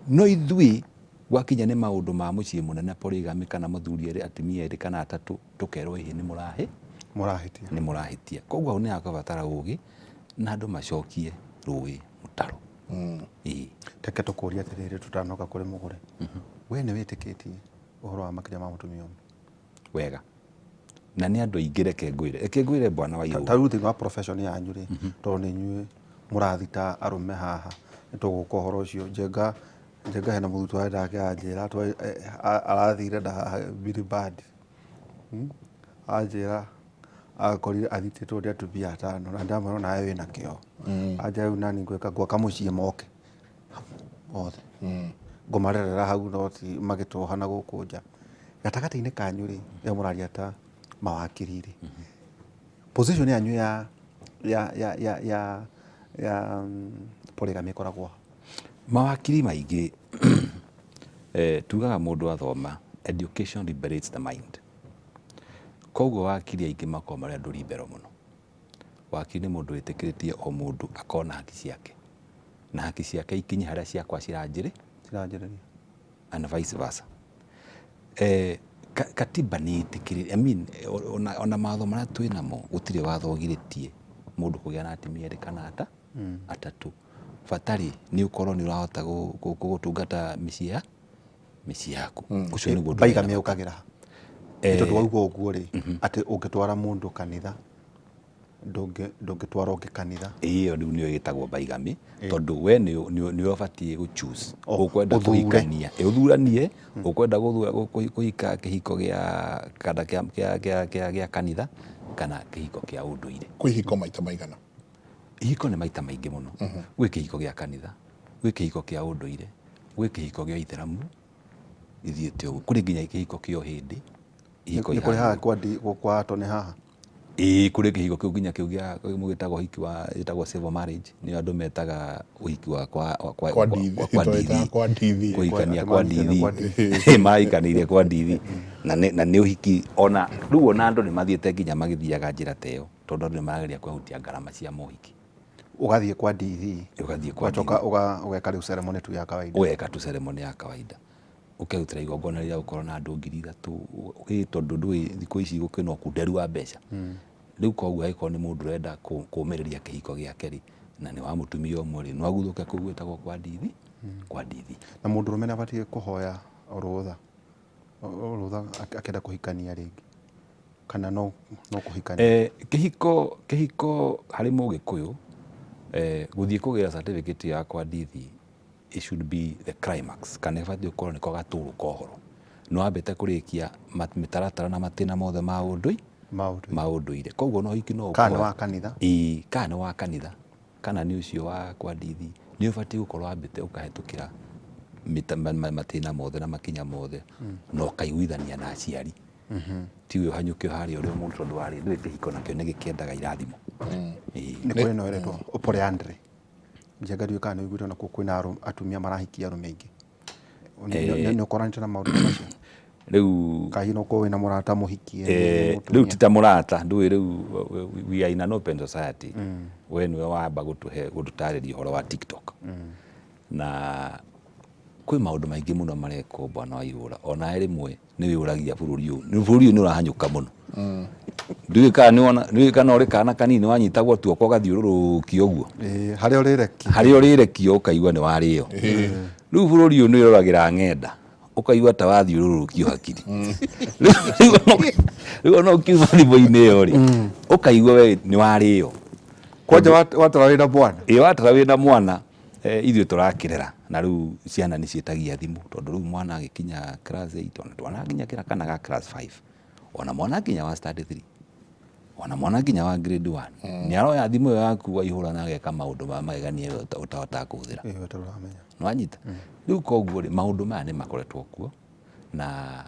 No ithuĩ gwakinya nĩ maũndũ ma mũciĩ mũnene polygamy kana mũthuri erĩ atumia erĩ kana atatũ tũkerwo ĩhĩ nĩ mũrahĩ Mũrahĩtia. nĩ mũrahĩtia. Koguo hau nĩ hakũbatara ũgĩ na andũ macokie rũĩ mũtaro. Ĩĩ. Reke tũkũrie atĩrĩrĩ tũtanoka kũrĩ mũgũre. We nĩ wĩtĩkĩtie ũhoro wa makĩria ma mũtumia ũmwe? Wega. Na nĩ andũ aingĩ reke ngwĩre. Reke ngwĩre bwana wa Ta rĩu thĩinĩ wa profession yanyu rĩ, tondũ nĩ inyuĩ mũrathita arũme haha, nĩ tũgũka ũhoro ũcio. Njenga Njenga hena mũthuri twarĩ nake anjĩra arathire na haha Billy Bad. Anjĩra Akorire athitĩtwo nĩ atumia atano na ndamwĩra nawe wĩna kĩo. Anja rĩu nani ngwĩka ngwaka mũciĩ moke othe ngũmarerera hau no ti magĩtwoha na gũkũ nja. Gatagatĩ-inĩ kanyu rĩ, rĩrĩa mũraria ta mawakiri rĩ, position yanyu ya ya ya ya ya ya polygamy ĩkoragwo ha? Mawakiri maingĩ tugaga mũndũ athoma, education liberates the mind. Koguo wakiri aingĩ makoragwo marĩ andũ liberal mũno. Wakiri nĩ mũndũ wĩtĩkĩrĩtie o mũndũ akorwo na haki ciake, na haki ciake ikinye harĩa ciakwa ciranjĩrĩ Ciranjĩrĩria. And vice versa. Katiba nĩ ĩtĩkĩrĩtie, I mean, ona mawatho marĩa twĩ namo gũtirĩ watho ũgirĩtie mũndũ kũgĩa na atumia erĩ kana atatũ. Bata rĩ nĩ ũkorwo nĩ ũrahota gũtungata mĩciĩ yaku. Ũcio nĩguo ũndũ Bigamy wĩna yũkagĩra ha? Nĩ tondũ wauga ũguo rĩ, atĩ ũngĩtwara mũndũ kanitha ndũngĩtwara ũngĩ kanitha. Ĩyo rĩu nĩyo ĩtagwo bigamy, tondũ we nĩwe ũbatiĩ gũ choose ũkwenda ũthure. Kũhikania, ũthuranie ũkwenda kũhika kĩhiko gĩa kana kĩa kanitha kana kĩhiko kĩa ũndũire. Kwĩ ihiko maita maigana? Ihiko nĩ maita maingĩ mũno. Gwĩ kĩhiko gĩa kanitha, gwĩ kĩhiko kĩa ũndũire, gwĩ kĩhiko gĩa ithĩramu ithiĩte ũguo, kũrĩ nginya kĩhiko kĩa ũhĩndĩ, ihiko Nĩ kũrĩ haha ihana kwa Atoni haha. Ĩĩ, kũrĩ kĩhiko kĩu nginya kĩu gĩa mũgĩtagwo ũhiki wa ĩtagwo civil marriage, nĩyo andũ metaga ũhiki wa kwa kwa Kwa ndithi. kwa Twĩtaga ndithi. kwa ndithi. Kũhikania Atĩ kwa manyitanĩire ndithi. kwa ndithi. Mahikanĩire kwa ndithi na nĩ ũhiki ona rĩu ona andũ nĩ mathiĩte nginya magĩthiaga njĩra ta ĩyo, tondũ andũ nĩ marageria kwehutia ngarama cia mohiki. Ũgathiĩ kwa ndithi. Ũgathiĩ kwa Ũgacoka ndithi. ũgeka rĩu ceremony tu ya kawaida. Ũgeka tu ceremony ya kawaida, ũkerutĩra igongona rĩrĩa gũkorwo na andũ 3000, tondũ ndũĩ thikũ ici gũkĩna ũkunderu wa mbeca. Rĩu koguo angĩkorwo nĩ mũndũ ũrenda kũmĩrĩria kĩhiko gĩake rĩ, na nĩ wa mũtumia ũmwe rĩ, no aguthũke kũu gwĩtagwo kwa ndithi, kwa ndithi. Na mũndũrũme nĩ abatiĩ kũhoya rũtha akĩenda kũhikania rĩngĩ kana no kũhikania? Kĩhiko harĩ mũgĩkũyũ, gũthiĩ kũgĩra certificate ya kwa ndithi, it should be the climax, kana ĩbatiĩ gũkorwo nĩko gatũrũ ka ũhoro. Nĩ wambĩte kũrĩkia mĩtaratara na matĩna mothe ma ũndũi ma ũndũire. Koguo no ũhiki no Kana nĩ ũkorwo wa kanitha? Ĩĩ, kana nĩ wa kanitha kana nĩ ũcio wa kwa ndithi, nĩ ũbatiĩ gũkorwo wambĩte ũkahĩtũkĩra matĩna mothe na makinya mothe na ũkaiguithania na aciari. Tiwe ũhanyũke harĩa ũrĩa mũndũ, tondũ warĩ ndũĩ kĩhiko nakĩo nĩ gĩkĩendaga irathimo. Ĩĩ. Nĩ kũrĩ ĩno ĩretwo polyandry. Njenga, ndiũĩ kana nĩ ũiguĩte onakuo kwĩna atumia marahikia arũme aingĩ. Nĩ ũkoranĩte na maũndũ ta macio? Rĩu Kana hihi no ũkorwo wĩna mũrata mũhikie rĩu mũtumia? Ti ta mũrata, ndũĩ rĩu we are in an open society. We nĩwe wamba gũtũhe gũtũtarĩria ũhoro wa TikTok, na kwĩ maũndũ maingĩ mũno marekwo, bwana wa ihũra. Ona rĩmwe nĩ wĩũragia bũrũri ũyũ nĩ bũrũri ũyũ nĩ ũrahanyũka mũno. Ndiũĩ kana nĩwona, ndiũĩ kana ũrĩ kana kanini wanyitagwo tuoko ũgathiũrũrũkio ũguo. Ĩĩ, harĩa ũrĩrekio. Harĩa ũrĩrekio ũkaigua nĩ warĩo. Rĩu bũrũri ũyũ nĩ wĩroragĩra ng'enda ũkaigua ta wathiũrũrũkio hakiri. Rĩu ona ũkiuma thimũ-inĩ ĩyo rĩ, ũkaigua we nĩ warĩo. Kwanja watara wĩna mwana. Ĩ, watara wĩna mwana, ithuĩ tũrakĩrera na rĩu ciana nĩ ciĩtagia thimũ, tondũ rĩu mwana agĩkinya class 8, ona twana nginya kĩra kana ga class 5, ona mwana nginya wa standard 3, ona mwana nginya wa grade 1 nĩ aroya thimũ ĩyo yaku waihũra na ageka maũndũ ma magegania we ũtahotaga kũhũthĩra. Ĩĩ, we ũtaramenya. Nĩwanyita? Rĩu koguo rĩ, maũndũ maya nĩ makoretwo kuo na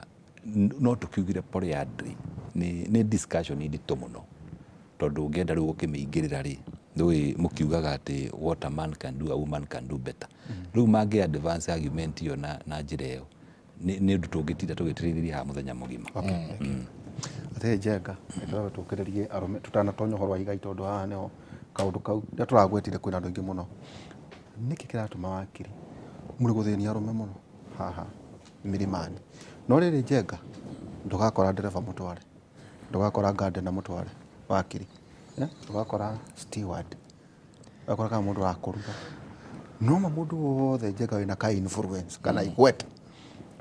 no tũkiugire polyandry nĩ discussion nditũ mũno, tondũ ũngĩenda rĩu gũkĩmĩingĩrĩra rĩ, ndũĩ mũkiugaga atĩ what a man can do, a woman can do better. Rĩu mangĩ advance argument ĩyo na njĩra ĩyo nĩ ũndũ tũngĩtinda tũgĩtĩrĩria haha mũthenya mũgima. Atĩrĩ Njenga, reke tũkĩrĩrie arũme tũtanatonya ũhoro wa igai, tondũ haha nĩho kaũndũ kau rĩrĩa tũragwetire kwĩna andũ aingĩ mũno. Nĩkĩ kĩratũma wakiri mũrĩ gũthĩnia arũme mũno haha Milimani? No rĩrĩ Njenga, ndũgakora ndereba mũtware, ndũgakora gardener mũtware wakiri, ndũgakora steward, ndũgakora kana mũndũ wa kũruga. No ma mũndũ wothe Njenga wĩna ka influence kana igweta,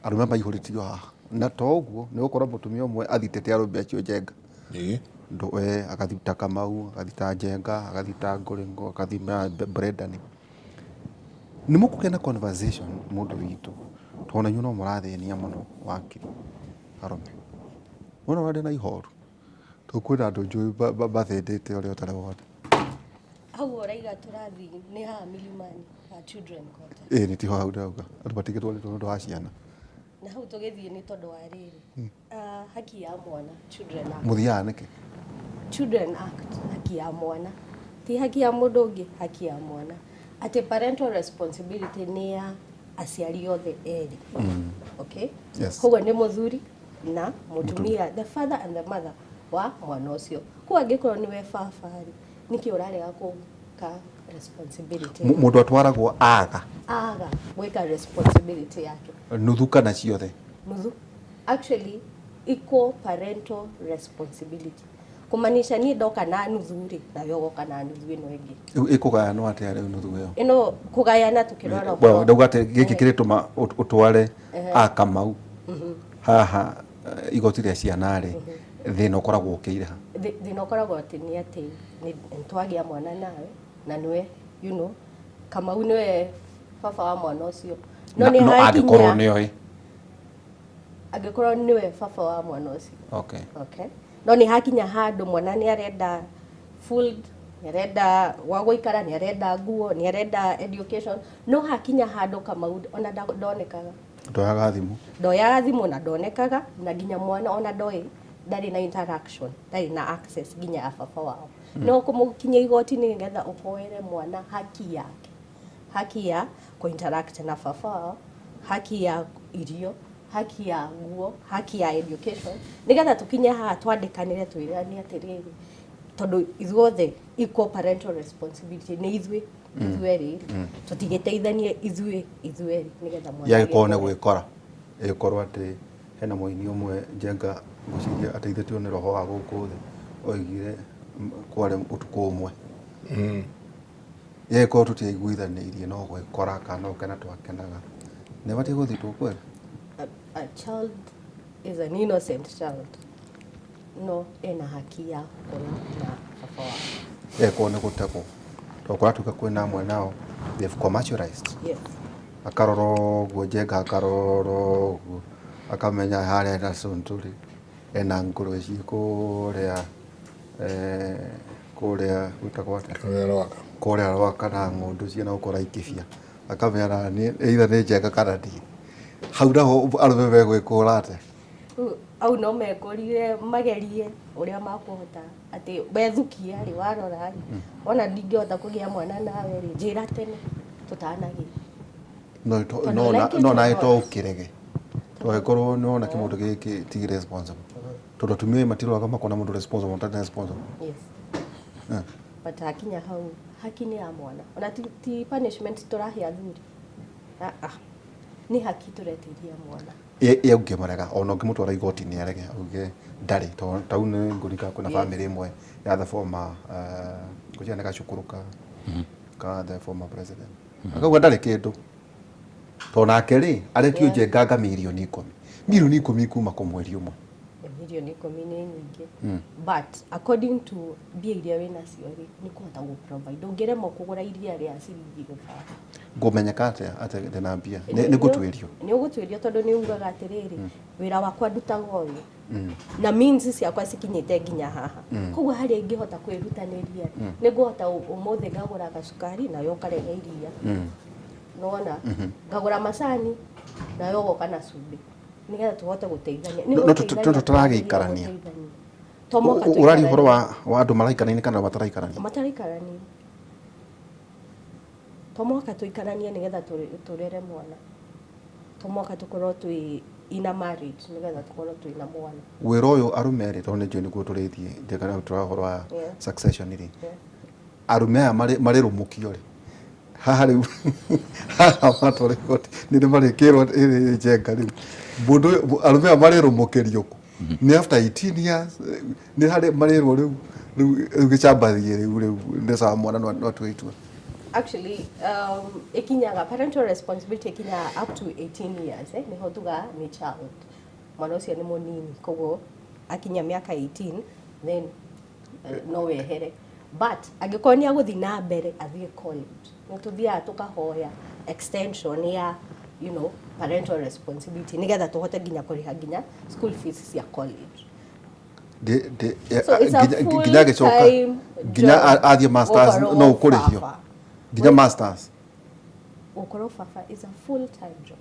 arũme maihũrĩtio haha. Na to ũguo, nĩ ũgũkora mũtumia ũmwe athitĩte arũme acio Njenga. We agathita Kamau, agathita Njenga, agathita Ngũrĩngũ, agathita Brendan. Nĩ mũkũgĩa na conversation mũndũ witũ, tondũ ona inyuĩ no mũrathĩnia mũno wakiri arũme. Wona ũrĩa ndĩna ihoru. Tondũ kwĩna andũ njũĩ mathĩndĩte ũrĩa ũtarĩ wona. Hau ũraiga tũrathiĩ nĩ haha Milimani ha Children Court. Ĩĩ nĩ tiho hau ndĩrauga. Andũ matingĩtwarĩtwo nĩ ũndũ wa ciana. Na hau tũgĩthiĩ nĩ tondũ wa rĩrĩ. Ah, haki ya mwana, Children Act. Mũthiaga nĩkĩ? Children Act, haki ya mwana. Ti haki ya mũndũ ũngĩ, haki ya mwana. Atĩ parental responsibility nĩ ya aciari othe erĩ. Okay? Yes. Koguo nĩ mũthuri na mũtumia, the father and the mother wa mwana ũcio. Koguo angĩkorwo nĩwe baba rĩ, nĩkĩ ũrarega kũka responsibility? Mũndũ atwaragwo aga. Aga gwĩka responsibility yake. Nuthu kana ciothe? Nuthu. Actually, equal parental responsibility. Kumaanisha niĩ ndoka na nuthu rĩ, nawe ũgoka na nuthu ĩno ĩngĩ. Rĩu ĩkũgayanwo atĩa rĩu nuthu ĩyo? Ĩno kũgayana tũkĩrora Well, ũhoro. ndauga atĩ gĩkĩ kĩrĩtũma ũtware a Kamau haha igoti rĩa ciana rĩ, thĩna ũkoragwo ũkĩire ha? Thĩna ũkoragwo atĩ nĩ atĩ nĩ twagĩa mwana nawe na nĩwe, you know, Kamau nĩwe baba wa mwana ũcio. No nĩ No angĩkorwo hakinya nĩoĩ. Angĩkorwo nĩwe baba wa mwana ũcio. Okay. Okay. No nĩ hakinya handũ mwana nĩ arenda food, nĩ arenda gwa gũikara, nĩ arenda nguo, nĩ arenda education. No hakinya handũ Kamau ona ndonekaga. Ndoyaga thimũ. Ndoyaga thimũ na ndonekaga, na nginya mwana ona ndoĩ, ndarĩ na interaction, ndarĩ na access nginya ya baba wao. No kũmũkinyia igoti-inĩ nĩgetha ũhoere mwana haki yake. Haki ya kũ-interact na baba wao, haki ya irio, haki ya nguo, haki ya education. Nĩgetha tũkinye haha twandĩkanĩre twĩrane atĩrĩrĩ, tondũ ithuothe equal parental responsibility nĩ ithuĩ, ithuerĩ, tũtigĩteithanie ithuĩ ithuerĩ nĩgetha mwana Yagĩkorwo nĩ agĩkũre. gwĩkora ĩgĩkorwo atĩ hena mũini ũmwe Njenga ngwĩciria ateithĩtio nĩ roho wa gũkũ thĩ oigire kwarĩ ũtukũ ũmwe. Yagĩkorwo tũtiaiguithanĩirie no gwĩkora kana no gũkena twakenaga. Nĩ batiĩ gũthiĩ tũkwĩra? A child is an innocent child. No ena haki ya gũkorwo na baba wao. Yagĩkorwo nĩ gũtegwo. Tondũ kũratuĩka kwĩna amwe nao they've commercialized. Yes. Akarora ũguo Njenga akarora ũguo akamenya harĩa ena Sunturi ena ngũrwe ciĩ kũrĩa kũrĩa gwĩtagwo atĩa? Kũrĩa Rwaka. Kũrĩa Rwaka na ng'ũndũ ciĩna gũkũ Laikipia. Akamenya na niĩ either nĩ Njenga kana niĩ. Hau naho arũme megwĩkũra atĩa? Rĩu au no mekũrire magerie ũrĩa makũhota atĩ wethukia rĩ warora rĩ wona ndingĩhota kũgĩa mwana nawe rĩ njĩra tene tũtanagĩa. No Tondũ like it no or nawe not. to ũkĩrege. Tondũ nĩ wona kĩmũndũ gĩkĩ ti responsible. Tondũ atumia matiroraga makona mũndũ responsible mũtarĩ responsible. Yes. But hakinya hau haki nĩ ya mwana. Ona ti punishment tũrahe athuri. Ah ah. Nĩ haki tũretĩria mwana. Ye ũngĩmũrega ona ũngĩmũtwara igoti-inĩ arege auge ndarĩ tondũ tau nĩ ngũrika kwĩna family ĩmwe ya the former ngwĩciria nĩ gacukuru ka the former president. Akauga ndarĩ kĩndũ. Tondũ nake rĩ aretio Njenga mirioni 10. Mirioni 10 kuma kũ mweri ũmwe. Mirioni 10 nĩ nyingĩ. But according to mbia iria wĩnacio rĩ nĩ kũhota gũ provide. Ũngĩremwo kũgũra iria rĩa ciringi gĩbaũ. Ngũmenyeka atĩa atĩ ndĩna mbia? Nĩ ngũtuĩrio. Nĩ ũgũtuĩrio tondũ nĩ ugaga atĩrĩrĩ wĩra wakwa ndutaga ũyũ. Na means ciakwa cikinyĩte nginya haha. Koguo harĩa ingĩhota kwĩrutanĩria nĩ ngũhota ũmũthĩ ngagũra gacukari nawe ũkarehe iria. Nĩwona? Ngagũra macani nawe ũgoka na cumbĩ. Nĩgetha tũhote gũteithania. Nĩ No gũteithania tũragĩikarania. gũteithania. To mũhaka Ũraria ũhoro tũikaranie. wa andũ maraikarania kana mataraikarania? Mataraikarania. To mũhaka tũikaranie nĩgetha tũrere mwana. To mũhaka tũkorwo twĩ in a marriage nĩgetha tũkorwo twĩ na mwana. Wĩra ũyũ arũme rĩ tondũ nĩ njũĩ nĩguo tũrĩthiĩ Njenga na tũra ũhoro wa succession rĩ. Arũme aya marĩrũmũkio rĩ haha rĩu haha matwara igoti nĩ marĩkĩrwo ĩrĩ Njenga rĩu mũndũ ũyũ arũme aya marĩrũmũkĩrio kũ? Nĩ after 18 years nĩ harĩ marĩrwo rĩu rĩu gĩcambathiĩ rĩu rĩu nĩ sawa mwana no atue itua. Actually, ikinyaga parental responsibility ikinyaga up to 18 years nĩho tuga nĩ child. Mwana ũcio nĩ mũnini koguo akinya mĩaka 18 then no wehere. But angĩkorwo nĩ agũthiĩ na mbere athiĩ college nĩ tũthiaga tũkahoya extension ya you know, parental responsibility nĩgetha tũhote nginya kũrĩha nginya school fees cia college. So it's a Nginya agĩcoka full-time nginya job athiĩ masters gũkorwo no ũkũrĩhio baba. nginya masters. Gũkorwo baba is a full time job,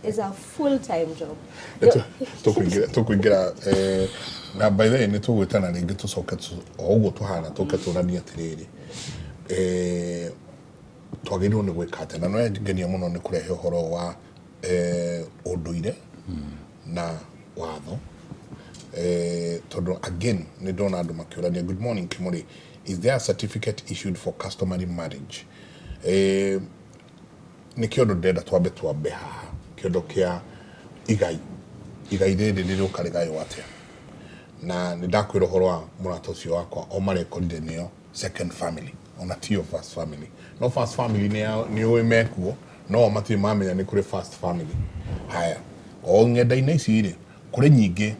is a full time job. Tũkũingĩra na by the way nĩ tũgwĩtana rĩngĩ tũcoke o ũguo tũhana tũke tũranie atĩrĩrĩ, twagĩrĩirwo nĩ gwĩka atĩa, na no ngenia mũno nĩ kũrehe ũhoro wa ũndũire na watho, tondũ again nĩ ndona andũ makĩũrania. Good morning, Kimuri, is there a certificate issued for customary marriage? Nĩ kĩũndũ ndĩrenda twambe haha, kĩũndũ kĩa igai. Igai rĩrĩ rĩrũka rĩgaywo atĩa? Na nĩ ndakwĩra ũhoro wa mũrata ũcio wakwa o marekorire nĩo second family, ona tio first family. No first family nĩ ũĩ mekuo, no o matirĩ mamenya nĩ kũrĩ first family. Haya, o ng'enda-inĩ ici rĩ, kũrĩ nyingĩ,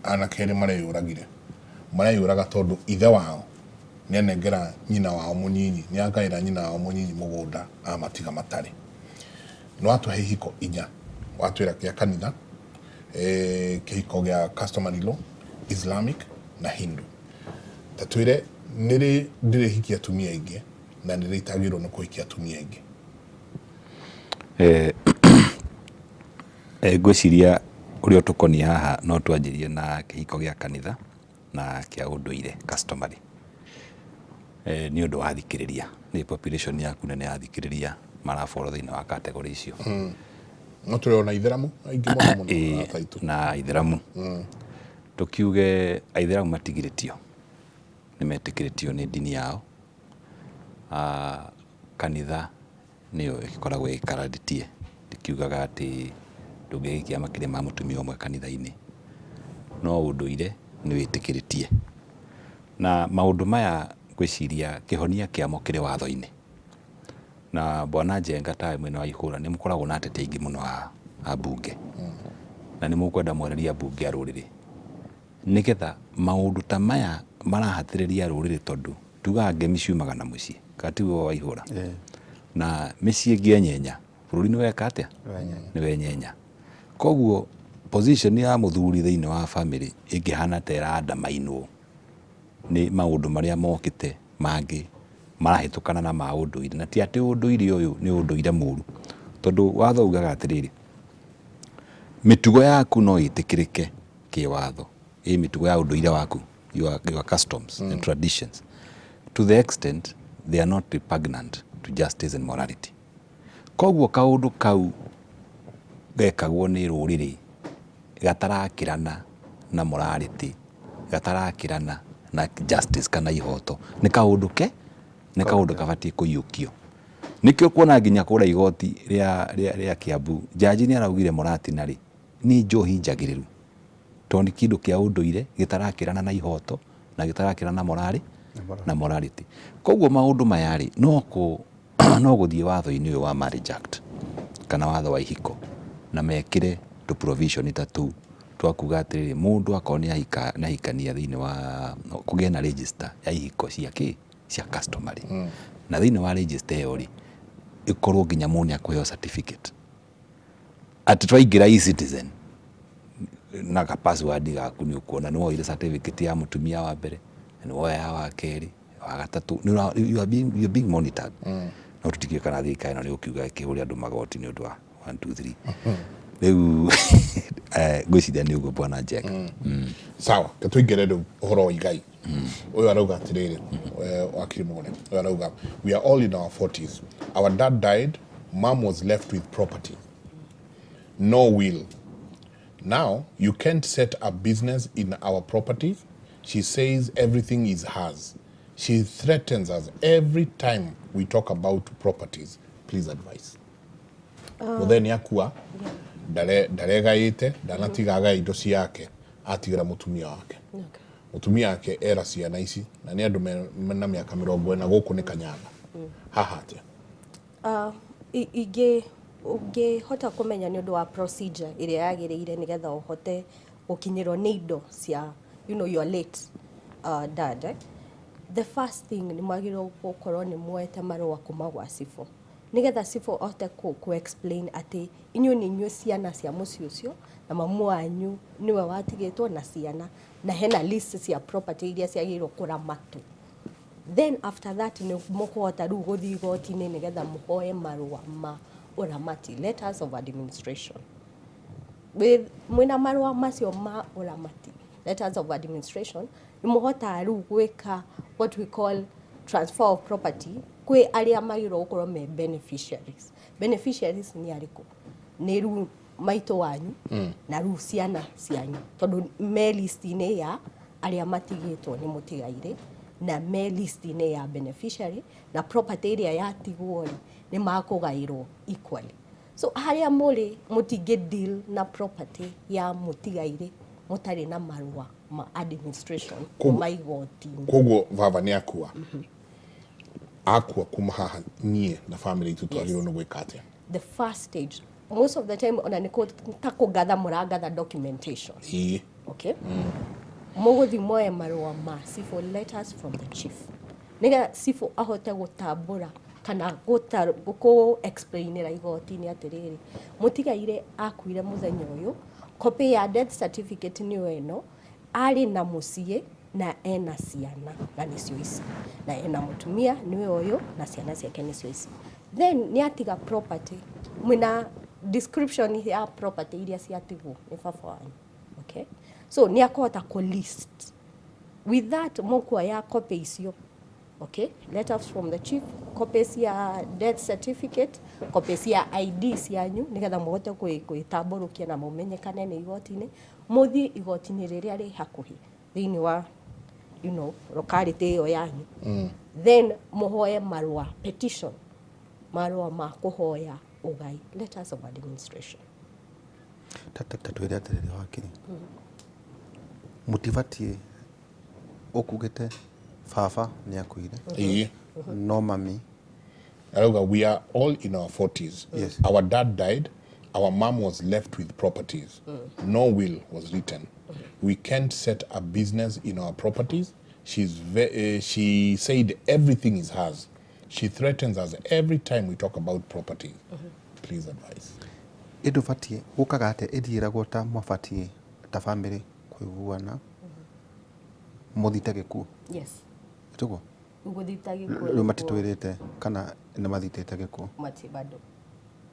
anake erĩ mareyũragire, mareyũraga tondũ ithe wao nĩ anengera nyina wao mũnyinyi, nĩ agaĩra nyina wao mũnyinyi mũgũnda, amatiga matarĩ. Nĩ watũhe ihiko inya, watwĩra kĩa kanitha, kĩhiko gĩa customary law, Islamic na Hindu. Ta twĩre nĩrĩ ndĩrĩhikia atumia aingĩ na nĩrĩ itagĩrĩirwo nĩ kũhikia atumia aingĩ. Ngwĩciria ũrĩa ũtũkoniĩ haha no twanjĩrie na kĩhiko gĩa kanitha na kĩa ũndũire, customary, nĩ ũndũ wa thikĩrĩria, nĩ population yaku nene ya thikĩrĩria maraborwo thĩinĩ wa category icio. No tũrĩ ona itheramu aingĩ mũno mũno. Arata aitũ. Na aithĩramu, tũkiuge aithĩramu matigirĩtio, nĩ metĩkĩrĩtio nĩ ndini yao. Kanitha nĩyo ĩkoragwo ĩkararĩtie, ndĩkiugaga atĩ ndũngĩhikia makĩria ma mũtumia ũmwe kanitha-inĩ, no ũndũire nĩ wĩtĩkĩrĩtie. Na maũndũ maya ngwĩciria kĩhonia kĩamo kĩrĩ watho-inĩ. Na bwana Njenga, tawe mwena wa ihũra nĩ mũkoragwo na ateti aingĩ mũno a mbunge, na nĩ mũkwenda mwarĩrie ambunge a rũrĩrĩ nĩgetha maũndũ ta maya marahatĩrĩria rũrĩrĩ, tondũ tugaga ngemi ciumaga na mũciĩ, kana tiguo wa ihũra? Na mĩciĩ ĩngĩenyenya, bũrũri nĩ weka atĩa? Nĩ wenyenya. Koguo position ya mũthuri thĩinĩ wa family ĩngĩhana ta ĩrandamainwo nĩ maũndũ marĩa mokĩte mangĩ marahĩtũkana na ma ũndũire, na ti atĩ ũndũire ũyũ nĩ ũndũire mũru, tondũ watho ugaga atĩrĩrĩ, mĩtugo yaku no ĩtĩkĩrĩke kĩwatho, ĩ mĩtugo ya ũndũire waku, your customs and traditions, to the extent they are not repugnant to justice and morality. Koguo kaũndũ kau gekagwo nĩ rũrĩrĩ gatarakĩrana na morality, gatarakĩrana na justice kana ihoto, nĩ kaũndũ ke nĩ kaũndũ kabatiĩ kũiyũkio. Nĩkĩo kuona nginya kũrĩa igoti rĩa Kiambu, jaji nĩ araugire mũratina rĩ nĩ njohi njagĩrĩru, tondũ nĩ kĩndũ kĩa ũndũire gĩtarakĩrana na ihoto na gĩtarakĩrana na morali na morality. Koguo maũndũ maya rĩ, no gũthiĩ watho-inĩ ũyũ wa Marriage Act kana watho wa ihiko, na mekĩre tũ provision ta tũu twa kuga atĩrĩrĩ, mũndũ akorwo nĩ ahikania thĩinĩ wa kũgĩe na register ya ihiko cia kĩ cia customary, na thĩinĩ wa register ĩyo rĩ, ĩkorwo nginya mũndũ nĩ akũheo certificate atĩ twaingĩra eCitizen na ka password gaku nĩ ũkuona nĩ woire certificate ya mũtumia wa mbere, nĩ woya ya wa kerĩ, wa gatatũ. You are being monitored. No tũtikĩũĩ kana thirikari ĩno nĩ gũkiuga ĩkĩhũre andũ magoti nĩ ũndũ wa 1 2 3. Rĩu ngwĩciria nĩ ũguo, bwana Njenga. Sawa, ke tũingĩre rĩu ũhoro wa igai. Ũyũ arauga atĩrĩrĩ, wakiri Mũgũre, ũyũ arauga, "We are all in our 40s. Our dad died, mom was left with property, no will. Now you can't set a business in our properties. She says everything is hers. She threatens us every time we talk about properties. Please advise." Mũthee nĩ akua, ndaregaĩte, ndanatiga agae indo ciake, atigĩra mũtumia wake. Mũtumia wake era ciana ici, na nĩ andũ mena mĩaka 40 gũkũ nĩ kanyaga haha atĩa? Ingĩ ũngĩhota kũmenya nĩ ũndũ wa procedure ĩrĩa yagĩrĩire nĩgetha ũhote gũkinyĩrwo nĩ indo cia your late dad, eh? The first thing nĩ mwagĩrĩirwo gũkorwo nĩ muoete marũa kuma gwa cibũ. Nĩgetha cibũ ahote kũ explain atĩ inyuĩ nĩ inyuĩ ciana cia mũciĩ ũcio na mamu wanyu nĩwe watigĩtwo na ciana na hena list cia property iria ciagĩrĩirwo kũramatwo. Then after that nĩ mũkũhota rĩu gũthiĩ igoti-inĩ nĩgetha mũhoe marũa ma ũramati, letters of administration. With mwĩna marũa macio ma ũramati, letters of administration, nĩ mũhotaga rĩu gwĩka what we call transfer of property kwĩ arĩa magĩrĩirwo gũkorwo me beneficiaries. Beneficiaries nĩ arĩkũ? Nĩ rĩu maitũ wanyu na rĩu ciana cianyu, tondũ me list-inĩ ya arĩa matigĩtwo nĩ mũtigairĩ na me list-inĩ ya beneficiary, na property ĩrĩa yatigwo rĩ, nĩ makũgaĩrwo equally. So harĩa mũrĩ mũtingĩ deal na property ya mũtigairĩ mũtarĩ na marũa ma administration kuma igoti-inĩ. Koguo baba nĩ akua, akua, kuma haha niĩ na family itũ twagĩrĩirwo nĩ gwĩka atĩa? The first stage, most of the time ona nĩ ta kũgatha mũragatha documentation. Okay, mũgũthiĩ moe marũa ma civil letters from the chief, nĩgetha cibũ ahote gũtambũra kana kũ explainĩra igoti-inĩ atĩrĩrĩ, mũtigaire akuire mũthenya ũyũ, copy ya death certificate nĩyo ĩno, arĩ na mũciĩ na ena ciana na nĩcio ici, na ena mũtumia nĩwe ũyũ na ciana ciake nĩcio ici, then nĩ atiga property, mwĩna description ya property iria ciatigwo nĩ baba wanyu. Okay, so nĩ akũhota kũ list. With that mũkuoya copy icio, okay, letters from the chief, copy cia death certificate, copy cia ID cianyu, nĩgetha mũhote gwĩtambũrũkia na mũmenyekane nĩ igoti-inĩ. Mũthiĩ igoti-inĩ rĩrĩa rĩ hakuhĩ thĩinĩ wa locality ĩyo yanyu, then mũhoe marũa, petition, marũa ma kũhoya ũgai, letters of administration. Ta twĩre atĩrĩrĩ, wakiri, mũtibatiĩ ũkugĩte baba nĩ akuire, no mami Arauga we are all in our 40s. Our dad died. Our mom was left with properties. No will was written. We can't set a business in our properties. She said everything is hers. She threatens us every time we talk about properties. Please advise. Ĩndũ batiĩ gũkaga atĩa ĩthiĩragwo ta mwabatiĩ ta family kũiguana mũthite gĩkuũ? Yes. Ĩtũguo? Gũthita gĩkuũ. Rĩu matitwĩrĩte kana nĩ mathitĩte gĩkuũ? Mati bado.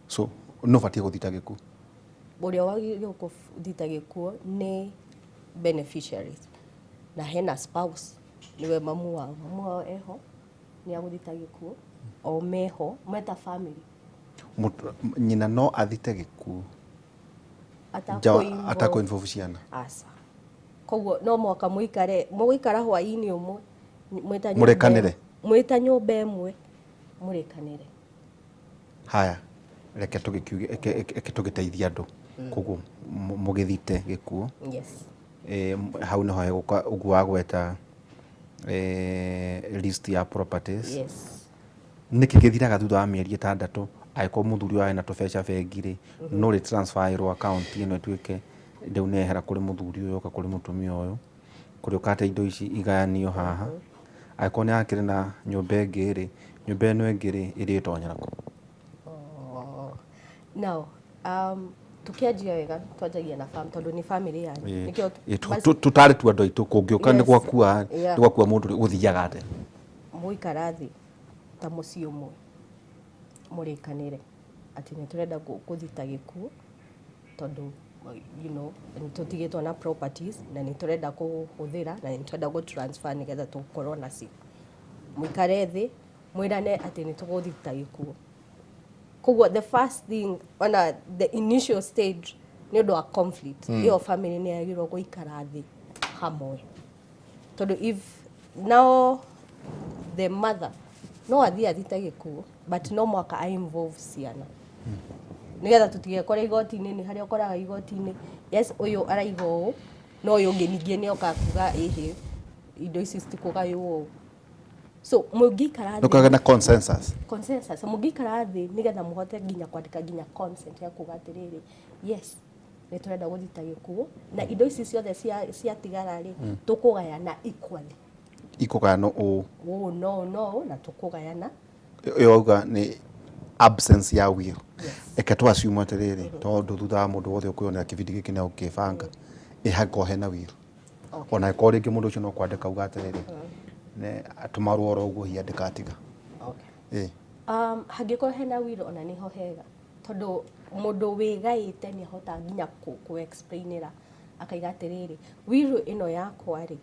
So no batiĩ gũthita gĩkuũ? Ũrĩa wagĩrĩirwo kũthita gĩkuũ nĩ beneficiaries, na hena spouse nĩwe mamu wao. Mamu wao eho nĩ agũthita gĩkuũ, o meho meta family. Nyina no athite gĩkuũ Atakũ atakũ involve ciana? Aca, koguo no mũhaka mũikare, mũgũikara hwaĩ-inĩ ũmwe mwĩta nyũmba Mũrĩkanĩre? Mwĩta nyũmba ĩmwe mũrĩkanĩre. Haya, reke tũgĩkiuge, reke tũgĩteithie andũ. Koguo mũgĩthite gĩkuũ, hau nĩho hegũka ũguo wagweta, list ya properties. Nĩkĩ gĩthiraga thutha wa mĩeri 6 angĩkorwo mũthuri ũyũ arĩ na tũbeca bengi rĩ, no rĩ transfer ĩrwo account ĩno ĩtuĩke rĩu nĩ yehera kũrĩ mũthuri ũyũ yoka kũrĩ mũtumia ũyũ, kũrĩ ũkate indo ici igayanio haha? Angĩkorwo nĩ akĩrĩ na nyũmba ĩngĩ rĩ, nyũmba ĩno ĩngĩ rĩ, ĩrĩtonyera kũ? Oh. Now, tukianjia wega, twanjagia na fam tondũ nĩ family yanyu. Nĩkĩo Tũtarĩ tu andũ aitũ kũngĩũka nĩ gwakua, nĩ gwakua mũndũ rĩ, gũthiaga atĩa? Mũikara thĩ ta mũciĩ ũmwe mũrĩkanĩre atĩ nĩ tũrenda gũthita gĩkuũ tondũ nĩ tũtigĩtwo na properties na nĩ tũrenda kũhũthĩra na nĩ tũrenda gũ transfer nĩgetha tũkorwo nacio. Mũikare thĩ mwĩrane atĩ nĩ tũgũthita gĩkuũ. Koguo the first thing, ona the initial stage, nĩ ũndũ wa conflict, ĩyo family nĩ yagĩrĩirwo gũikara thĩ hamwe, tondũ if now the mother no athiĩ athite gĩkuũ, but no mũhaka a involve ciana nĩgetha tũtigekore igoti-inĩ. Nĩ harĩa ũkoraga igoti-inĩ, yes, ũyũ araiga ũũ, no ũyũ ũngĩ ningĩ nĩ oka kuga ĩhĩ, indo ici citikũgaywo ũũ. So mũngĩikara thĩ Nĩkũgĩa na consensus. Consensus, mũngĩikara thĩ nĩgetha mũhote nginya kwandĩka nginya consent ya kuga atĩrĩrĩ, yes, nĩ tũrenda gũthita gĩkuũ na indo ici ciothe ciatigara rĩ, tũkũgayana equally. Ikũgayanwo ũũ. Ũũ no no na tũkũgayana. Ũyũ wauga nĩ Absence ya will, reke tũ assume atĩrĩrĩ, tondũ thutha wa mũndũ wothe ũkwĩyonera kĩbindi gĩkĩ nĩ agũkĩbanga, ĩ hangĩkorwo hena will, ona angĩkorwo rĩngĩ mũndũ ũcio no kwandĩka auga atĩrĩrĩ, tũmarũa oro ũguo hinya ndĩkatiga. Ĩ. Hangĩkorwo hena will, ona nĩho hega, tondũ mũndũ wĩgaĩte nĩ ahotaga nginya kũ explainĩra akaiga atĩrĩrĩ, will ĩno yakwa rĩ,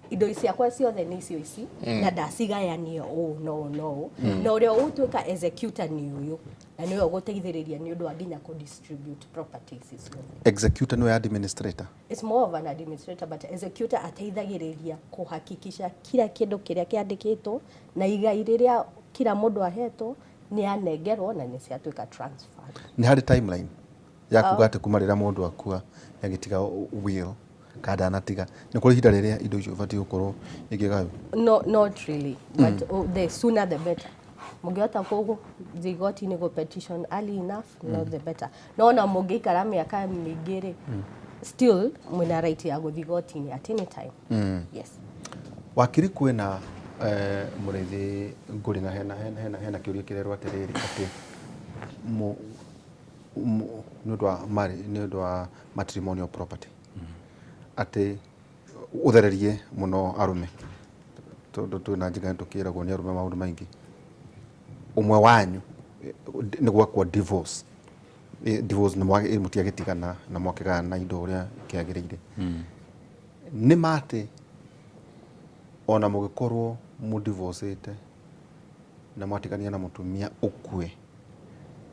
indo ciakwa ciothe nĩ icio ici, na ndacigayania ũũ no ũũ no ũũ, na ũrĩa ũgũtuĩka executor nĩ ũyũ, na nĩwe ũgũteithĩrĩria nĩ ũndũ wa nginya kũ distribute properties ciothe. Executor nĩwe administrator? It's more of an administrator, but executor ateithagĩrĩria kũhakikisha kila kĩndũ kĩrĩa kĩandĩkĩtwo na igai rĩrĩa kila mũndũ ahetwo nĩ anengerwo na nĩ ciatuĩka transferred. Nĩ harĩ timeline ya kuga atĩ kuma rĩrĩa mũndũ akua agĩtiga will kana ndanatiga, nĩ kũrĩ ihinda rĩrĩa indo icio ibatiĩ gũkorwo ikĩgaywo? No, not really, but oh, the sooner the better. Mũngĩhota kũgũthiĩ igoti-inĩ gũ petition early enough, no the better. No ona mũngĩikara mĩaka mĩingĩ rĩ, still mwĩna right ya gũthiĩ igoti-inĩ at any time. Yes. Wakiri, kwĩna mũrĩithi ngũrĩ na hena kĩũria kĩrerwo atĩrĩrĩ, atĩ nĩ ũndũ wa marĩ, nĩ ũndũ wa matrimonial property, atĩ ũthererie mũno arũme, tondũ twĩna njĩra tũkĩragwo nĩ arũme maũndũ maingĩ, ũmwe wanyu nĩ gwakwo divorce, divorce nĩ mũtiagĩtigana na mwakĩgayana na indo ũrĩa kĩagĩrĩire, nĩ ma atĩ ona mũgĩkorwo mũdivorcĩte na mwatigania na mũtumia ũkue,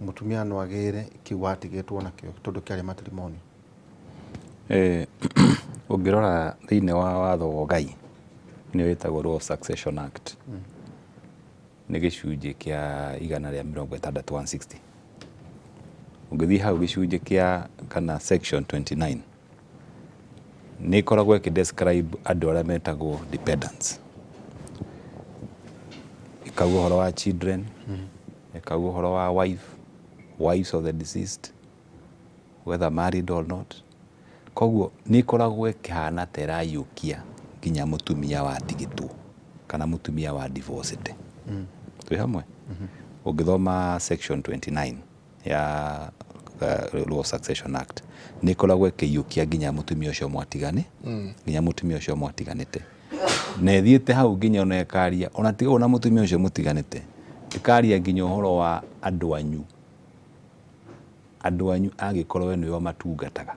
mũtumia no agĩre kĩu watigĩtwo nakĩo tondũ kĩarĩ matrimonial? Ũngĩrora thĩinĩ wa watho wa Ngai, nĩ wĩtagwo Law of Succession Act, nĩ gĩcunjĩ kĩa 160, 160. Ũngĩthiĩ hau gĩcunjĩ kĩa kana section 29, nĩ ĩkoragwo ĩkĩ describe andũ arĩa metagwo dependents, ĩkauga ũhoro wa children, ĩkauga ũhoro wa wife, wives of the deceased, whether married or not. Koguo nĩ ĩkoragwo ĩkĩhana ta ĩraiyũkia nginya mũtumia watigĩtwo kana mũtumia wa divorced. Twĩ hamwe? Ũngĩthoma section 29 ya Law of Succession Act, nĩ ĩkoragwo ĩkĩiyũkia nginya mũtumia ũcio mwatigani, nginya mũtumia ũcio mwatiganĩte, na ĩthiĩte hau nginya ona ĩkaria, ona tiga ũguo na mũtumia ũcio mũtiganĩte, ĩkaria nginya ũhoro wa andũ anyu, andũ anyu angĩkorwo we nĩwe matungataga.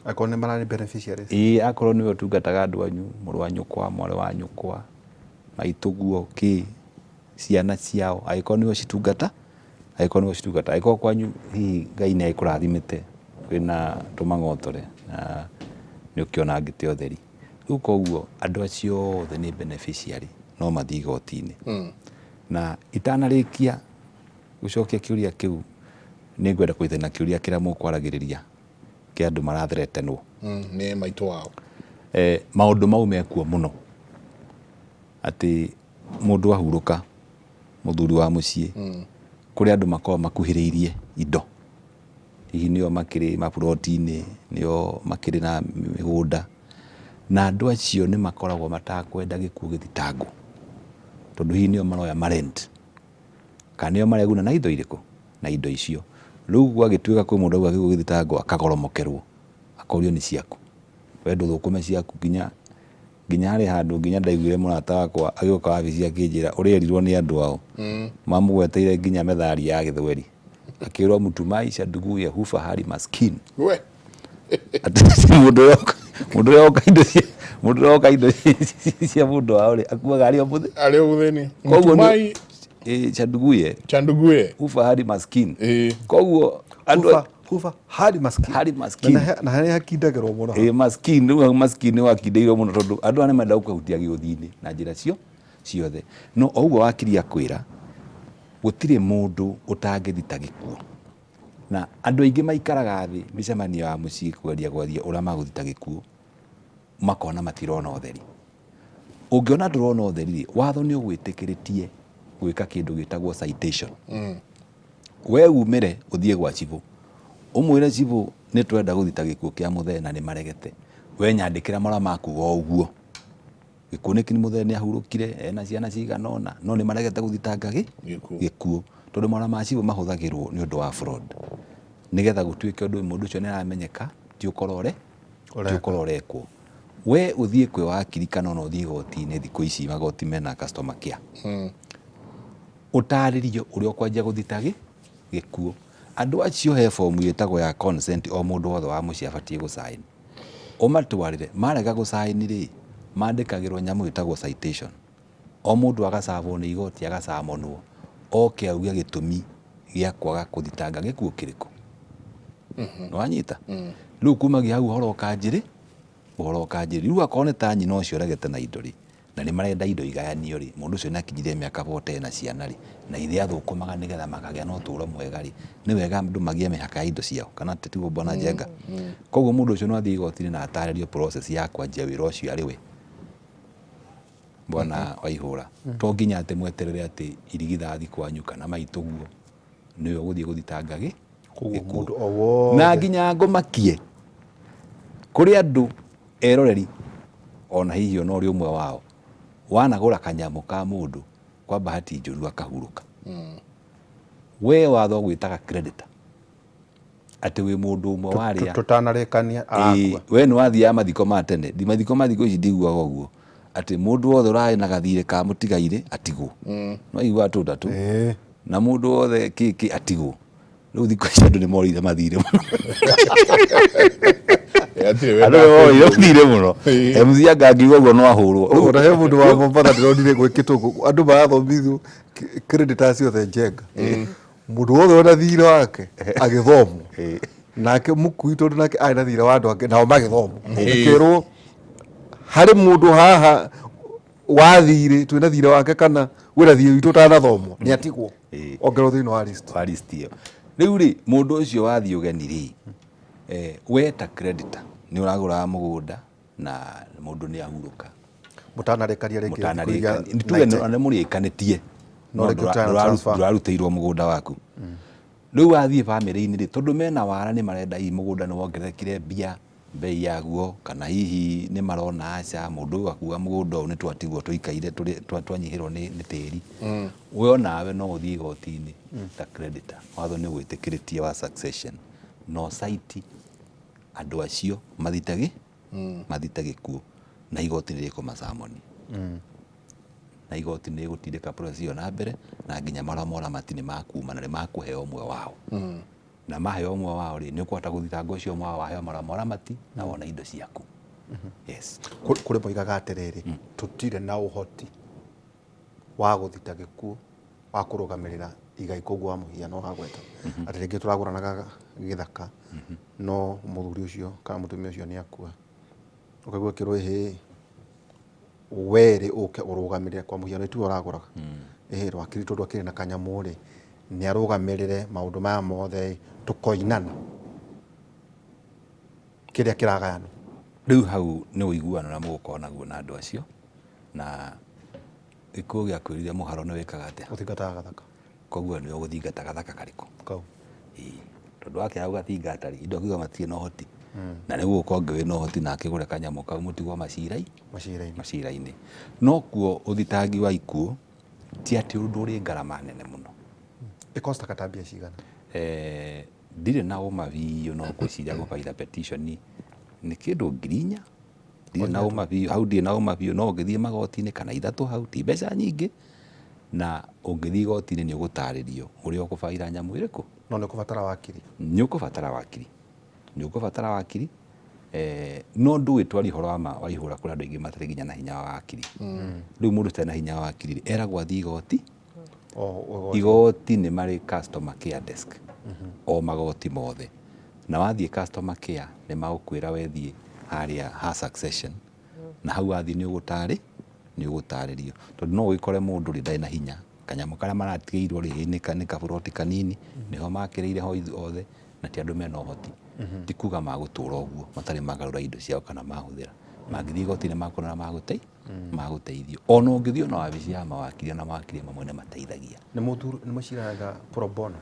Akorwo nĩ mararĩ beneficiaries. Ĩĩ, akorwo nĩwe ũtungataga andũ anyu, mũrũ wa nyũkwa, mwarĩ wa nyũkwa, maitũguo, kĩ ciana ciao, angĩkorwo nĩwe ũcitungata, angĩkorwo nĩwe ũcitungata, angĩkorwo kwanyu hihi Ngai nĩ agĩkũrathimĩte wĩna tũmang'otore na nĩ ũkĩona ngĩte ũtheri rĩu, koguo andũ acio othe nĩ beneficiary, no mathiĩ igoti-inĩ. Na itanarĩkia gũcokia kĩũria kĩu, nĩ ngwenda kũnyitana na kĩũria kĩrĩa mũkwaragĩrĩria kĩa andũ marathreatenwo. Nĩ maitũ wao. Maũndũ mau mekuo mũno, atĩ mũndũ ahurũka, mũthuri wa mũciĩ, kũrĩ andũ makoragwo makuhĩrĩirie indo, hihi nĩo makĩrĩ maburoti-inĩ, nĩo makĩrĩ na mĩgũnda, na andũ acio nĩ makoragwo matakwenda gĩkuũ gĩthitangwo, tondũ hihi nĩo maroya marent kana nĩo mareguna na indo irĩkũ, na indo icio. Rĩu gwagĩtuĩka kwĩ mũndũ auga gĩkuũ gĩthitangwo, akagoromokerwo, akorio nĩ ciaku, we ndũthũkũme ciaku. Nginya harĩ handũ nginya ndaiguire mũrata wakwa agĩũka wabici akĩnjĩra ũrĩa erirwo nĩ andũ ao, mamũgweteire nginya methali ya Gĩthweri, akĩrwo, "Mtu maisha nduguye hufa hali maskini." We. Atĩ mũndũ ũrĩa oka indo cia mũndũ wao rĩ, akuaga arĩ o mũthĩ. Arĩ o mũthĩni. Koguo Mtumai cha nduguye. Cha nduguye. Hufa hali maskini. Koguo andũ Hufa, hufa hali maskini. Hali maskini. Na harĩa hakindagĩrwo mũno. Ĩ, maskini, rĩu hau maskini wakindĩirwo mũno, tondũ andũ aya nĩ marenda gũkũhutia gĩũthi-inĩ na njĩra cio ciothe. No o ũguo wakiri akwĩra, gũtirĩ mũndũ ũtangĩthita gĩkuũ, na andũ aingĩ maikaraga thĩ mĩcemanio ya mũciĩ kũgeria gwaria ũrĩa magũthita gĩkuũ, makona matirona ũtheri. Ũngĩona ndũrona ũtheri rĩ, watho nĩ ũgwĩtĩkĩrĩtie gwĩka kĩndũ gĩtagwo citation. We umĩre ũthiĩ gwa cibũ, ũmwĩre, "Cibũ, nĩ twenda gũthita gĩkuũ kĩa mũthee na nĩ maregete. We nyandĩkĩra marũa ma kuga ũguo gĩkuũ nĩ mũthee nĩ ahurũkire ena ciana cigana ũna, no nĩ maregete gũthitanga gĩkuũ." Tondũ marũa ma cibũ mahũthagĩrwo nĩ ũndũ wa fraud. Nĩgetha gũtuĩke ũndũ mũndũ ũcio nĩ aramenyeka, ti ũkora ũre, ti ũkora ũrekwo. We ũthiĩ kwĩ wakiri kana ona ũthiĩ igoti-inĩ thikũ ici magoti mena customer care. Ũtarĩrio ũrĩa ũkwanjia gũthita gĩkuũ. Andũ acio he bomu ĩtagwo ya consent o mũndũ wothe wa mũciĩ abatiĩ gũ sign. Ũmatwarĩre, marega gũ sign rĩ, mandĩkagĩrwo nyamũ ĩtagwo citation. O mũndũ agacabwo nĩ igoti agacamonwo oke auge gĩtũmi gĩa kwaga kũthitanga gĩkuũ kĩrĩkũ. Nĩwanyita? Rĩu kumagia hau ũhoro ũkanjĩrĩ, ũhoro ũkanjĩrĩ. Rĩu akorwo nĩ ta nyina ũcio ũregete na indo rĩ, na nĩ marenda indo igayanio rĩ, mũndũ ũcio nĩ akinyirie mĩaka 40 ena ciana rĩ, na ithe athũkũmaga nĩgetha makagĩa na ũtũro mwega rĩ, nĩ wega andũ magĩe mĩhaka ya indo ciao, kana tiguo bwana Njenga? Koguo mũndũ ũcio no athiĩ igoti-inĩ na atarĩrio process ya kwanjia wĩra ũcio arĩ we bwana Waihũra. To nginya atĩ mweterere atĩ irigithathi kwanyu kana maitũguo nĩwe ũgũthiĩ gũthitanga gĩkuũ. Na nginya ngũmakie kũrĩ andũ eroreri ona hihi ona ũrĩ ũmwe wao wanagũra kanyamũ ka mũndũ kwa bahati njũru akahurũka. We watho ũgwĩtaga creditor atĩ wĩ mũndũ ũmwe wa arĩa tũtanarĩkania arakua. We nĩ wathiaga mathiko ma tene, mathiko ma thikũ ici ndiguaga ũguo atĩ mũndũ wothe ũrarĩ na gathirĩ ka mũtigairĩ atigwo. No iguaga tũndatũ na mũndũ wothe kĩkĩ atigwo. Rĩu thikũ ici andũ nĩ morĩire mathirĩ mũno. Andũ nĩ morĩire mathirĩ mũno. MC anga angiuga ũguo no ahũrwo. Ona he mũndũ wa Mombatha ndĩronire gwĩkĩtwo ũguo. Andũ marathomithio creditors othe Njenga. Mũndũ wothe wĩna thirĩ wake agĩthomwo. Nake mũkui tondũ nake arĩ na thirĩ wa andũ angĩ nao magĩthomwo. Ũkĩrwo harĩ mũndũ haha wa thirĩ twĩna thirĩ wake kana wĩna thirĩ witũ ũtanathomwo nĩ atigwo ongerwo thĩinĩ wa list. Wa list ĩyo. Rĩu rĩ mũndũ ũcio wathiĩ ũgeni rĩ, we ta creditor nĩ ũragũraga mũgũnda na mũndũ nĩ ahurũka. Mũtanarĩkania rĩngĩ Mũtanarĩkania. Tuge nĩ mũrĩkanĩtie no ndũrarutĩirwo mũgũnda waku. Rĩu wathiĩ bamĩrĩ-inĩ rĩ, tondũ mena wara nĩ marenda hihi mũgũnda nĩ wongererekire mbia bei yaguo, kana hihi nĩ marona aca mũndũ ũyũ akua mũgũnda ũyũ nĩ twatigwo tũikaire twanyihĩrwo nĩ tĩri. We onawe no ũthiĩ igoti-inĩ ta creditor, watho nĩ ũgwĩtĩkĩrĩtie wa succession, na ũcaiti andũ acio mathite gĩkuũ na igoti nĩ rĩkũmacamoni. Na igoti nĩ rĩgũtindĩka process ĩyo na mbere na nginya marũa ma ũramati nĩ makuma na nĩ makũheo ũmwe wao. Na maheo ũmwe wao rĩ, nĩ ũkũhota gũthitanga ũcio ũmwe wao waheo marũa ma ũramati na wone indo ciaku. Yes. Kũrĩ moigaga atĩrĩrĩ, tũtirĩ na ũhoti wa gũthita gĩkuũ, wa kũrũgamĩrĩra igai koguo wa mũhiano wagweta atĩ rĩngĩ tũragũranaga gĩthaka no mũthuri ũcio kana mũtumia ũcio nĩ akua, ũkaigua ũkĩrwo ĩhĩ werĩ ũke ũrũgamĩrĩre kwa mũhiano tiwe ũragũraga ĩhĩ rwakiri tondũ akĩrĩ na kanyamũ rĩ nĩ arũgamĩrĩre maũndũ maya mothe tũkoinana kĩrĩa kĩragayanwo. Rĩu hau nĩ ũiguano ũrĩa mũgũkorwo naguo na andũ acio na gĩkuũ gĩakwĩrire mũharo nĩ wĩkaga atĩa? Ũthingataga gathaka. Koguo nĩ ũgũthingata gathaka karĩkũ? Kau. Ĩĩ, tondũ wakĩaga gũgathingata rĩ, indo akiuga matirĩ na ũhoti. Na nĩ gũgũka ũngĩ wĩna ũhoti na akĩgũre kanyamũ kau mũtigwo macira-inĩ. Macira-inĩ. No kuo ũthitangi wa ikuũ ti atĩ ũndũ ũrĩ ngarama nene mũno. Ĩkostaga ta mbia cigana? Ndirĩ na ũma biũ no ngwĩciria gũbaitha petition nĩ kĩndũ 4,000. Ndirĩ na ũma biũ, hau ndirĩ na ũma biũ no ũngĩthiĩ magoti-inĩ kana 3 hau ti mbeca nyingĩ na ũngĩthiĩ igoti-inĩ nĩ ũgũtarĩrio ũrĩa ũkũbaira nyamũ ĩrĩkũ. No nĩ ũkũbatara wakiri. Nĩ ũkũbatara wakiri. Nĩ ũkũbatara wakiri no ndũĩ twaria ũhoro wa ma wa ihũra kũrĩ andũ aingĩ matarĩ nginya na hinya wa wakiri. Rĩu mũndũ ũtarĩ na hinya wa wakiri rĩ, eragwo athiĩ igoti. Igoti nĩ marĩ customer care desk o magoti mothe. Na wathiĩ customer care nĩ magũkwĩra we thiĩ harĩa ha succession na hau wathiĩ nĩ ũgũtarĩ nĩ ũgũtarĩrio. Tondũ no ũgĩkore mũndũ rĩ ndarĩ na hinya, kanyamũ karĩa maratigĩirwo rĩ nĩ kaburoti kanini, nĩho makĩrĩire ho othe na ti andũ mena ũhoti. Ti kuga magũtũra ũguo matarĩ magarũra indo ciao kana mahũthĩra. Mangĩthiĩ igoti-inĩ makuona magũteithio. Ona ũngĩthiĩ ona wabici ya mawakiri ona mawakiri mamwe nĩ mateithagia. Nĩ mũciraga pro bono?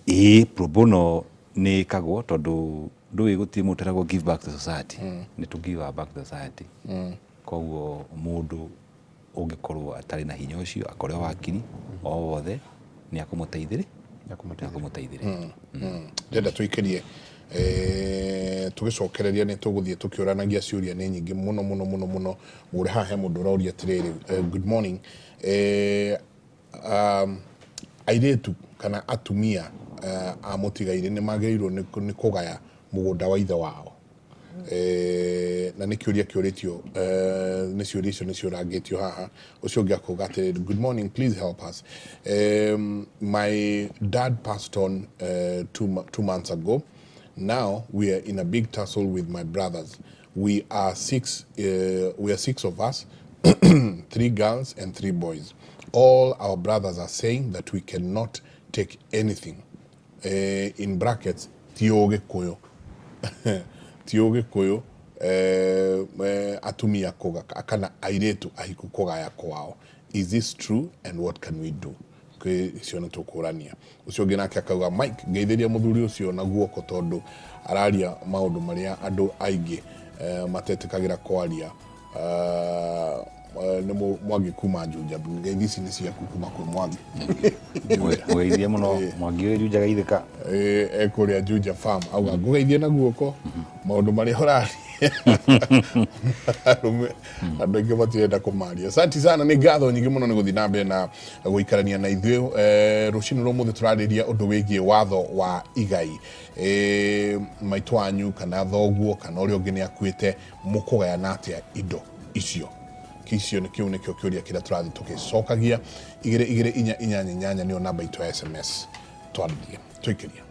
Ĩĩ pro bono nĩ ĩkagwo tondũ ndũĩ gũtirĩ mũndũ ũteragwo give back to society. Nĩ tũ give back to society. Koguo mũndũ ũngĩkorwo atarĩ na hinya ũcio akore wakiri o wothe nĩ akũmũteithĩrĩria. Ya kũmũteithĩrĩria. Ndĩrenda tũikĩrie tũgĩcokereria nĩ tũgũthiĩ tũkĩũranagia ciũria nĩ nyingĩ mũno mũno mũno mũno. Mũgũre haha he mũndũ ũroria atĩrĩrĩ, good morning, airĩtu kana atumia a mũtigairĩ nĩ magĩrĩirwo nĩ kũgaya mũgũnda wa ithe wao? Na nĩ kĩũria kĩũrĩtio, nĩ ciũria icio nĩ ciũrangĩtio haha. Ũcio ũngĩ akauga atĩrĩrĩ, good morning, please help us, my dad passed on 2 months ago. Now we are in a big tussle with my brothers. We are six of us, three girls and three boys. All our brothers are saying that we cannot take anything, in brackets ti Ũgĩkũyũ, ti Ũgĩkũyũ, atumia kũga kana airĩtu ahiku kũgaya kwao. Is this true and what can we do? Kwĩ icio nĩ tũkũrania. Ũcio ũngĩ nake akauga, Mike, ngeithĩria mũthuri ũcio na guoko tondũ araria maũndũ marĩa andũ aingĩ matetĩkagĩra kwaria. Nĩ Mwangi kuma Juja. Ngeithi ici nĩ ciaku kuma kwĩ Mwangi. Mũgeithie mũno Mwangi ũyũ Juja geithĩka. Ekũrĩa Juja Farm, auga ngũgeithie na guoko, maũndũ marĩa ũraria arũme andũ aingĩ matirenda kũmaria. Asante sana, nĩ ngatho nyingĩ mũno nĩ gũthiĩ na mbere na gũikarania na ithuĩ. Rũcinĩ rwa ũmũthĩ tũrarĩria ũndũ wĩgiĩ watho wa igai. Maitũ wanyu kana thoguo kana ũrĩa ũngĩ nĩ akuĩte, mũkũgayana atĩa indo icio? Icio nĩ kĩu nĩkĩo kĩũria kĩrĩa tũrathiĩ tũgĩcokagia. 22488 nĩyo namba itũ ya SMS. Twarĩrie tũikĩrie.